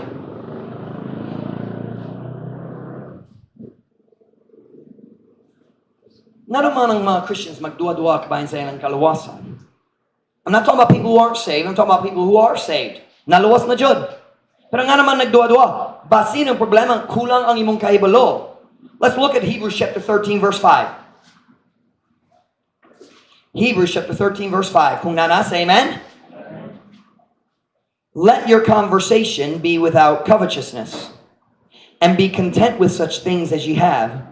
Ngano man ang mga Christians magduha-duha kabahin sa ilang kaluwasan? I'm not talking about people who aren't saved. I'm talking about people who are saved. Naluwas na jud. Pero ngano man nagduha-duha? Basin ang problema, kulang ang imong kahibalo. Let's look at Hebrews chapter 13, verse 5. Hebrews chapter 13, verse 5. Kung naa na, say amen. "Let your conversation be without covetousness, and be content with such things as ye have.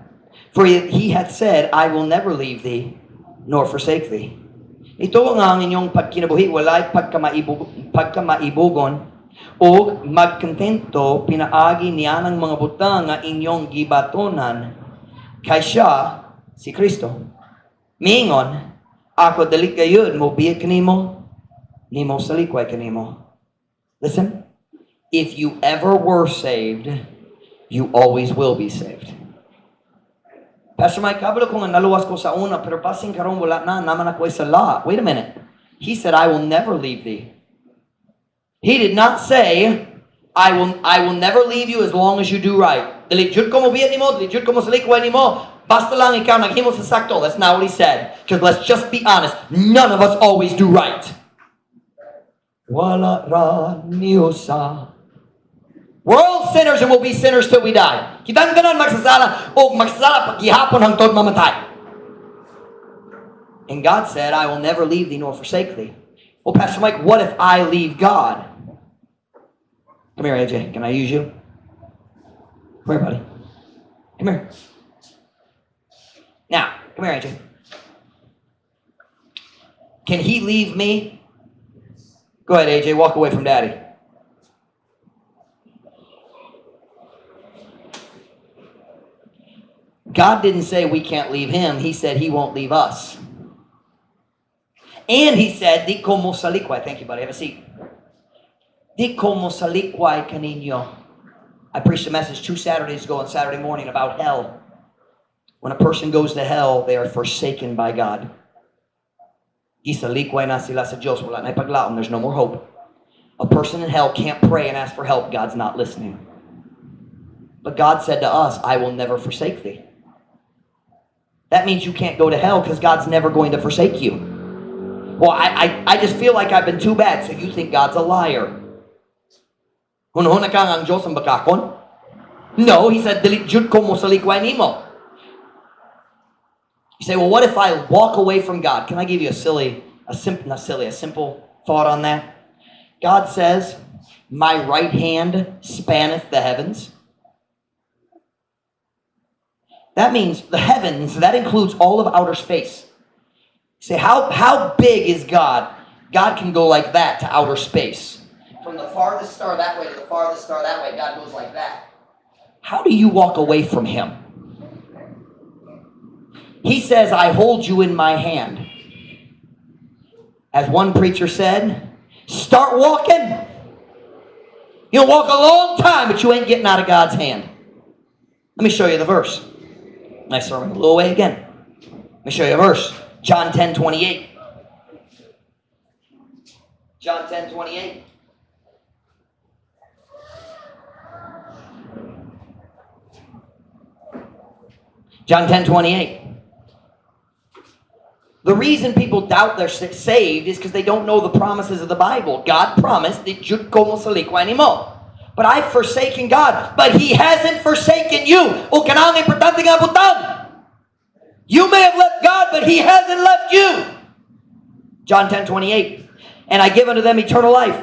For he hath said, 'I will never leave thee, nor forsake thee.' Ito nga ang inyong pagkinabuhi, walay pagkamaibugon, o magkontento pinaagi nianang mga butang nga inyong gibatonan kay siya, si Kristo, miingon, 'Ako dali gayud mobiya kanimo, nimo salikway kanimo.'" Listen, if you ever were saved, you always will be saved. "Pastor Mike, kabalo ko nga naluwas ko sa una, pero basin karon wala na, naa man ako'y sala." Wait a minute. He said, "I will never leave thee." He did not say, I will never leave you as long as you do right. Dili jud ko mobiya nimo, dili jud ko mosalikway nimo. Basta lang ikaw naghimo sa sakto. That's not what he said. Because let's just be honest, none of us always do right. Wala ra ni usa. We're all sinners and we'll be sinners till we die. Kitang tanan magsasala o magsasala paghihapon hangtod mamatay. And God said, "I will never leave thee nor forsake thee." "Well, Pastor Mike, what if I leave God?" Come here, AJ. Can I use you? Come here, buddy. Come here. Now, come here, AJ. Can he leave me? Go ahead, AJ. Walk away from Daddy. God didn't say we can't leave him. He said he won't leave us. And he said, "Di ko mosalikway." Thank you, buddy. Have a seat. Di ko mosalikway kaninyo. I preached a message 2 Saturdays ago on Saturday morning about hell. When a person goes to hell, they are forsaken by God. Gisalikway na sila sa Diyos. Wala na paglaom. There's no more hope. A person in hell can't pray and ask for help. God's not listening. But God said to us, "I will never forsake thee." That means you can't go to hell because God's never going to forsake you. "Well, I just feel like I've been too bad." So you think God's a liar. Hunahuna ka ang Diyos ang bakakon? No, he said, "Dili jud ko mosalikway nimo." You say, "Well, what if I walk away from God?" Can I give you a silly, a simple, not silly, a simple thought on that? God says, "My right hand spanneth the heavens." That means the heavens, that includes all of outer space. Say, how big is God? God can go like that to outer space. From the farthest star that way to the farthest star that way, God goes like that. How do you walk away from Him? He says, "I hold you in my hand." As one preacher said, "Start walking. You'll walk a long time, but you ain't getting out of God's hand." Let me show you the verse. Nice sermon, a little way again. Let me show you a verse. John 10:28. John 10:28. John 10:28. The reason people doubt they're saved is because they don't know the promises of the Bible. God promised that jud ko mosalikway nimo. "But I've forsaken God." But He hasn't forsaken you. O kanang importante nga butang. You may have left God, but He hasn't left you. John 10:28. "And I give unto them eternal life,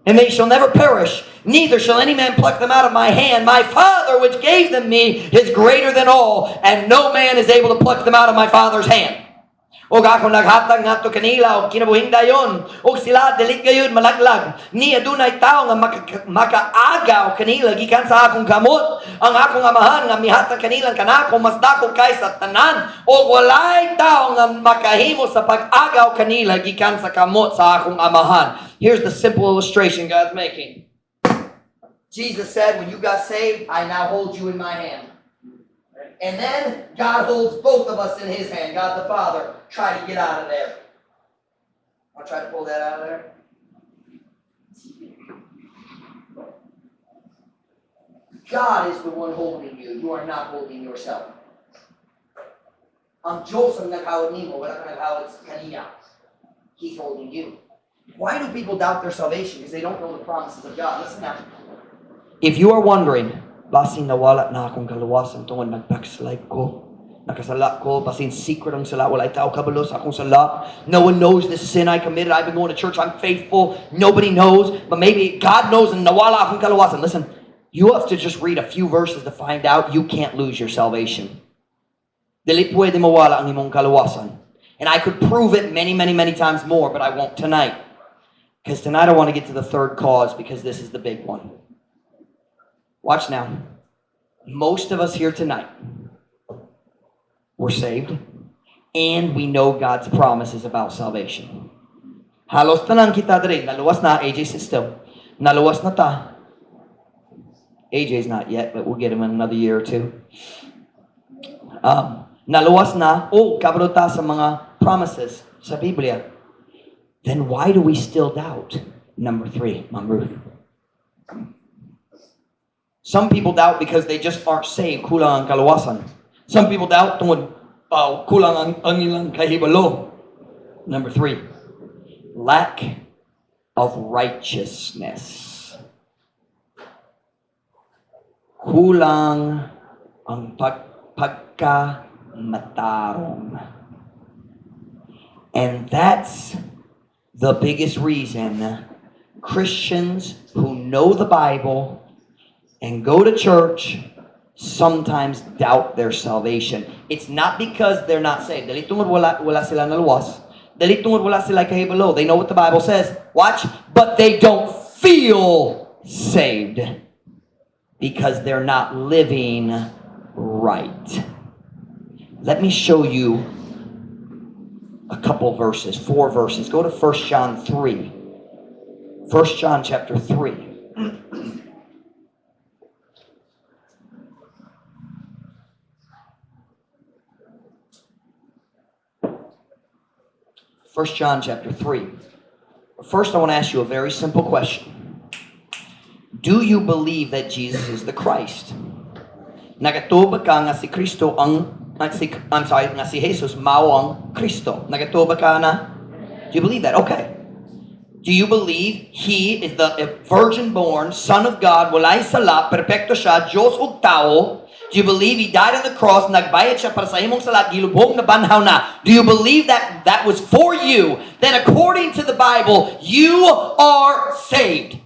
and they shall never perish, neither shall any man pluck them out of my hand. My Father, which gave them me, is greater than all, and no man is able to pluck them out of my Father's hand." Og ako naghatag ngadto kanila og kinabuhing dayon, ug sila dili gayud malaglag, ni adunay tawo nga makaagaw kanila gikan sa akong kamot. Ang akong Amahan nga mihatag kanila kanako mas dako kaysa tanan, ug walay tawo nga makahimo sa pag-agaw kanila gikan sa kamot sa akong Amahan. Here's the simple illustration God's making. Jesus said, "When you got saved, I now hold you in my hand." And then God holds both of us in His hand. God the Father. Try to get out of there. I'll try to pull that out of there. God is the one holding you. You are not holding yourself. Ang Diyos ang naghawat nimo, wala ka naghawat sa kaniya. He's holding you. Why do people doubt their salvation? Because they don't know the promises of God. Listen now. If you are wondering, "Basin nawala na akong kaluwasan tungod nag-backslide ko. Nakasala ko, basin secret ang sala, walay tao kabalo sa akong sala. No one knows this sin I committed. I've been going to church, I'm faithful. Nobody knows, but maybe God knows and nawala akong kaluwasan." Listen, you have to just read a few verses to find out you can't lose your salvation. Dili pwede mawala ang imong kaluwasan. And I could prove it many, many, many times more, but I won't tonight. Because tonight I want to get to the third cause, because this is the big one. Watch now. Most of us here tonight, we're saved and we know God's promises about salvation. Halos tanan kita diri, naluwas na. AJ system. Naluwas na ta. AJ's not yet, but we'll get him in another year or two. Naluwas na o kabalo ta sa mga promises sa Biblia. Then why do we still doubt? Number three, Mom Ruth. Some people doubt because they just aren't saved. Kulang ang kaluwasan. Some people doubt tungod kulang ang ilang kahibalo. Number three, lack of righteousness. Kulang ang pagkamatarong. And that's the biggest reason Christians who know know the Bible and go to church sometimes doubt their salvation. It's not because they're not saved. Dili tungod wala sila naluwas. Dili tungod wala sila kahibalo. They know what the Bible says. Watch. But they don't feel saved because they're not living right. Let me show you a couple verses, four verses. Go to 1 John 3. 1 John chapter 3. 1 John chapter 3. First, I want to ask you a very simple question. Do you believe that Jesus is the Christ? Nagatuo ba ka nga si Kristo ang si, I'm sorry, nga si Jesus mao ang Kristo? Nagatuo ba ka na? Do you believe that? Okay. Do you believe He is the virgin-born Son of God, walay sala, perpekto siya, Diyos ug tao? Do you believe He died on the cross, nagbayad siya para sa imong sala, gilubong, nabanhaw na? Do you believe that that was for you? Then according to the Bible, you are saved.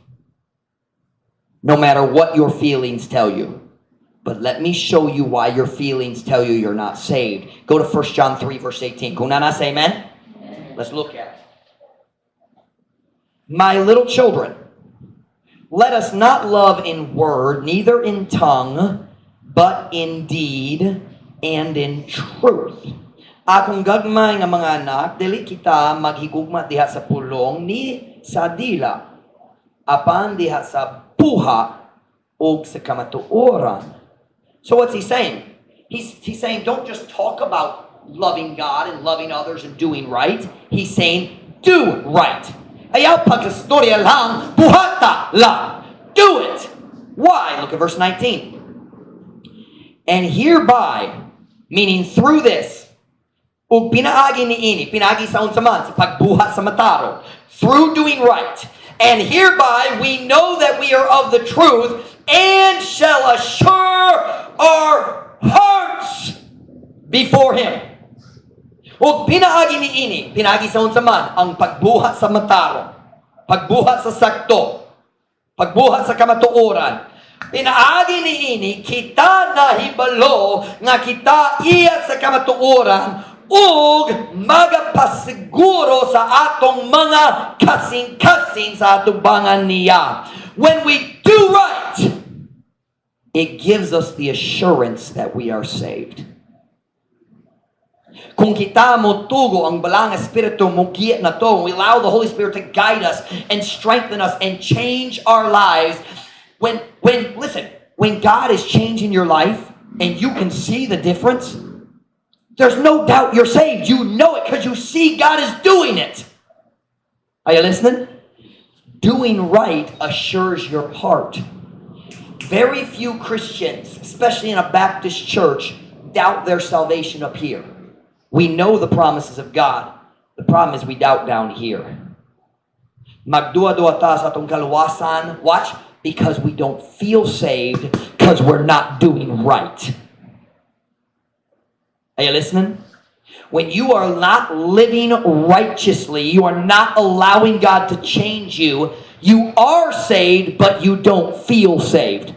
No matter what your feelings tell you. But let me show you why your feelings tell you you're not saved. Go to 1 John 3 verse 18. Kung naa na, say amen. Let's look at it. My little children, let us not love in word, neither in tongue, but in deed and in truth. Akong gagmay nga mga anak, dili kita maghigugma diha sa pulong ni sa dila, apan diha sa buhat ug sa kamatuoran. So what's he saying? He's saying don't just talk about loving God and loving others and doing right. He's saying do right. Ayaw pagkastorya lang, buhata lang. Do it. Why? Look at verse 19. And hereby, meaning through this, ug pinaagi niini, pinaagi sa unsa man, sa pagbuhat sa matarong, through doing right. And hereby we know that we are of the truth and shall assure our hearts before Him. Ug pinaagi niini, pinaagi sa unsa man, ang pagbuhat sa matarong, pagbuhat sa sakto, pagbuhat sa kamatuoran. Pinaagi niini, kita nahibalo nga kita iya sa kamatuoran ug magapasiguro sa atong mga kasing-kasing sa atubangan niya. When we do right, it gives us the assurance that we are saved. Kung kita motugo ang Balaang Espiritu mogiya nato, we allow the Holy Spirit to guide us and strengthen us and change our lives. Listen, when God is changing your life and you can see the difference, there's no doubt you're saved. You know it because you see God is doing it. Are you listening? Doing right assures your heart. Very few Christians, especially in a Baptist church, doubt their salvation up here. We know the promises of God. The problem is we doubt down here. Magduha-duha ta sa atong kaluwasan. Watch. Because we don't feel saved because we're not doing right. Are you listening? When you are not living righteously, you are not allowing God to change you, you are saved, but you don't feel saved.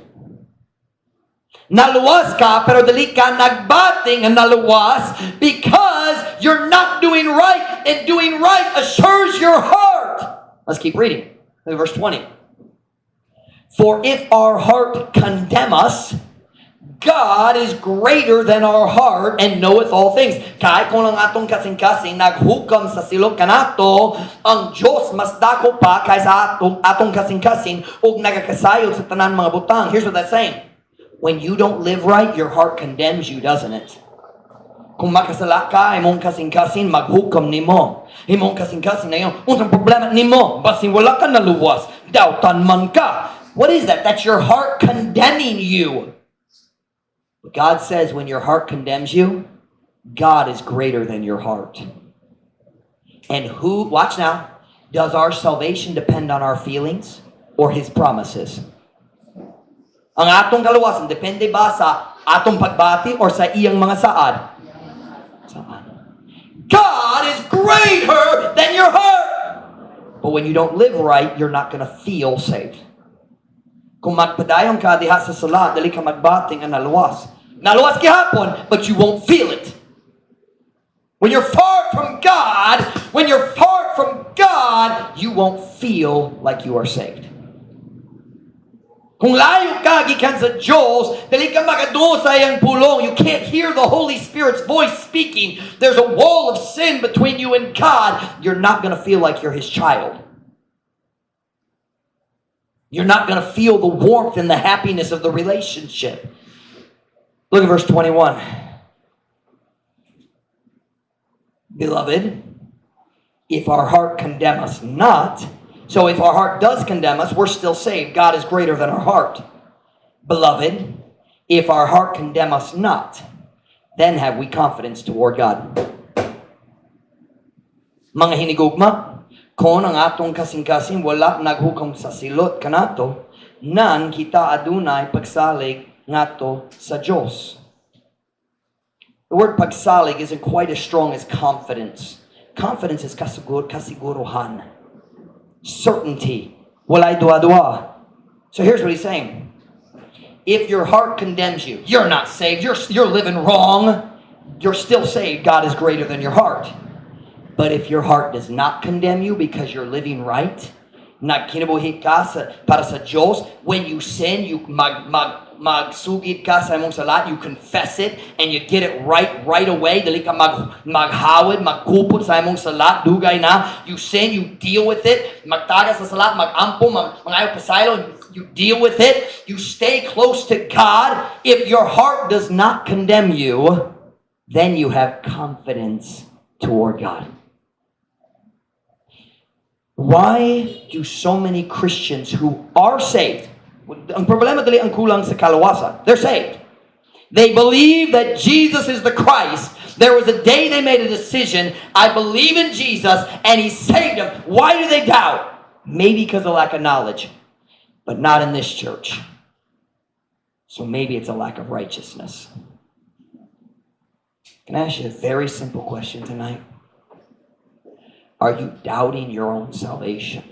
Naluwas ka, pero dili ka nagbati nga naluwas because you're not doing right, and doing right assures your heart. Let's keep reading. Look at verse 20. For if our heart condemn us, God is greater than our heart and knoweth all things. Kahit kung ang atong kasing-kasing naghukam sa silot kanato, ang Diyos mas dako pa kaysa atong kasing-kasing ug nagakasayod sa tanan mga butang. Here's what that's saying. When you don't live right, your heart condemns you, doesn't it? Kung makasala ka, imong kasing-kasing, maghukam nimo. Imong kasing-kasing na yun, unsang problema nimo? Basin wala ka naluwas, dautan man ka. What is that? That's your heart condemning you. But God says when your heart condemns you, God is greater than your heart. And who, watch now, does our salvation depend on our feelings or His promises? Ang atong kaluwasan, depende ba sa atong pagbati or sa iyang mga saad? Saan? God is greater than your heart. But when you don't live right, you're not going to feel saved. Kung magpadayon ka diha sa sala, dali ka magbati nga naluwas. Naluwas gihapon, but you won't feel it. When you're far from God, when you're far from God, you won't feel like you are saved. Kung layo ka gikan sa Diyos, dali ka makadungog sa iyang pulong. You can't hear the Holy Spirit's voice speaking. There's a wall of sin between you and God. You're not going to feel like you're His child. You're not going to feel the warmth and the happiness of the relationship. Look at verse 21. Beloved, if our heart condemn us not, so if our heart does condemn us, we're still saved. God is greater than our heart. Beloved, if our heart condemn us not, then have we confidence toward God. Mga hinigugma, kung ang atong kasing-kasing wala naghukom sa silot kanato, nan kita adunay pagsalig ngadto sa Diyos. The word "pagsalig" isn't quite as strong as "confidence." Confidence is kasiguruhan. Certainty. Walay duha-duha. So here's what he's saying. If your heart condemns you, you're not saved, you're living wrong, you're still saved. God is greater than your heart. But if your heart does not condemn you because you're living right, nagkinabuhi ka para sa Diyos, when you sin, you magsugid ka sa imong sala, you confess it, and you get it right right away. Dali ka maghawid, magkupot sa imong sala, dugay na. You sin, you deal with it. Magtaga sa sala, magampo, mangayo pasaylo, you deal with it. You stay close to God. If your heart does not condemn you, then you have confidence toward God. Why do so many Christians who are saved, ang problema dili ang kulang sa kaluwasan, they're saved. They believe that Jesus is the Christ. There was a day they made a decision, "I believe in Jesus," and He saved them. Why do they doubt? Maybe because of lack of knowledge, but not in this church. So maybe it's a lack of righteousness. Can I ask you a very simple question tonight? Are you doubting your own salvation?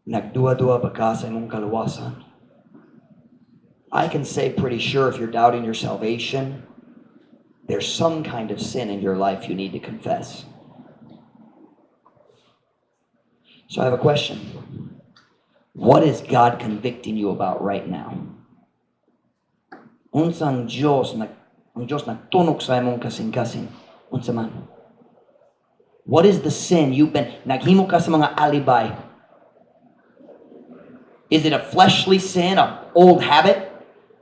Nagduha-duha ba ka sa imong kaluwasan? I can say pretty sure if you're doubting your salvation, there's some kind of sin in your life you need to confess. So I have a question. What is God convicting you about right now? Unsang Diyos nag ang Diyos nagtunok sa imong kasing-kasing? Unsa man? What is the sin you've been naghimo ka sa mga alibay? Is it a fleshly sin, a old habit,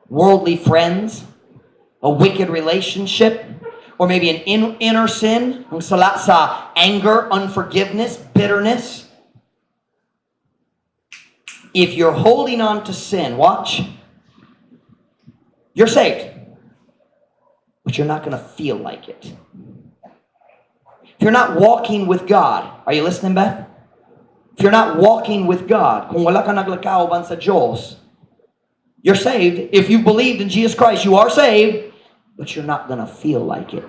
worldly friends, a wicked relationship, or maybe an inner sin, ang sala sa anger, unforgiveness, bitterness? If you're holding on to sin, watch, you're saved, but you're not going to feel like it. If you're not walking with God, are you listening, Beth? If you're not walking with God, kung wala ka naglakaw sa Diyos, you're saved. If you believed in Jesus Christ, you are saved, but you're not going to feel like it.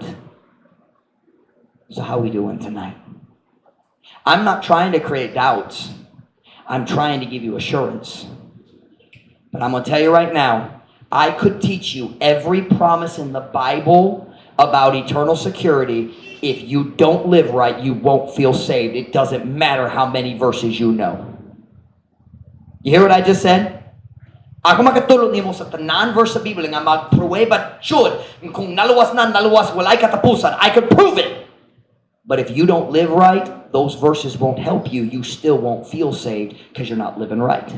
So how are we doing tonight? I'm not trying to create doubts. I'm trying to give you assurance. But I'm going to tell you right now, I could teach you every promise in the Bible about eternal security. If you don't live right, you won't feel saved. It doesn't matter how many verses you know. You hear what I just said? Ako makatulog nimo sa tanan verse sa Biblia nga magpruweba jud kung naluwas na naluwas, walay katapusan. I could prove it. But if you don't live right, those verses won't help you. You still won't feel saved because you're not living right.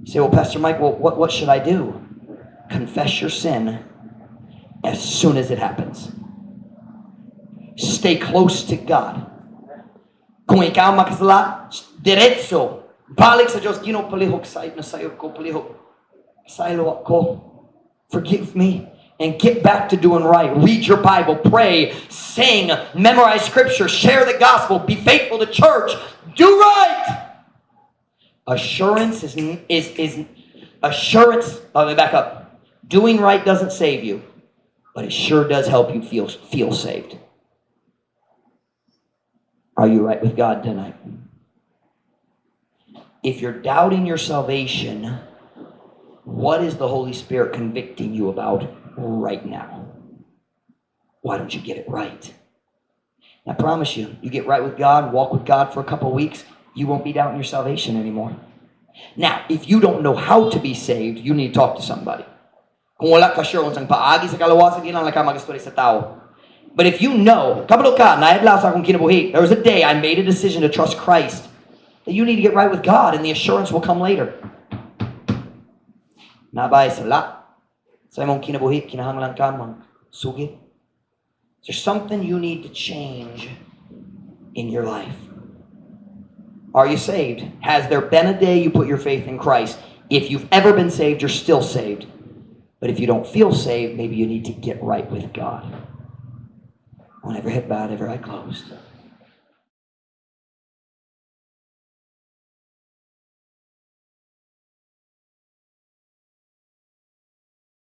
You say, "Well, Pastor Mike, well, what should I do?" Confess your sin as soon as it happens. Stay close to God. Kung ikaw makasala, diretso. Balik sa Diyos, "Ginoo, palihog sa nasayop ko, palihog. Pasaylo ako. Forgive me." And get back to doing right. Read your Bible, pray, sing, memorize scripture, share the gospel, be faithful to church. Do right! Assurance is assurance. Oh, let me back up. Doing right doesn't save you, but it sure does help you feel saved. Are you right with God tonight? If you're doubting your salvation, what is the Holy Spirit convicting you about right now? Why don't you get it right? I promise you, you get right with God, walk with God for a couple weeks, you won't be doubting your salvation anymore. Now, if you don't know how to be saved, you need to talk to somebody. Kung wala ka sure unsang paagi sa kalawasan, kinahanglan ka mag-istorya sa tao. But if you know, kabalo ka, naay adlaw sa akong kinabuhi, there was a day I made a decision to trust Christ, that you need to get right with God and the assurance will come later. Naa bay sala sa imong kinabuhi, kinahanglan ka magsugid. Is there something you need to change in your life? Are you saved? Has there been a day you put your faith in Christ? If you've ever been saved, you're still saved. But if you don't feel saved, maybe you need to get right with God. On every head bowed, every eye closed.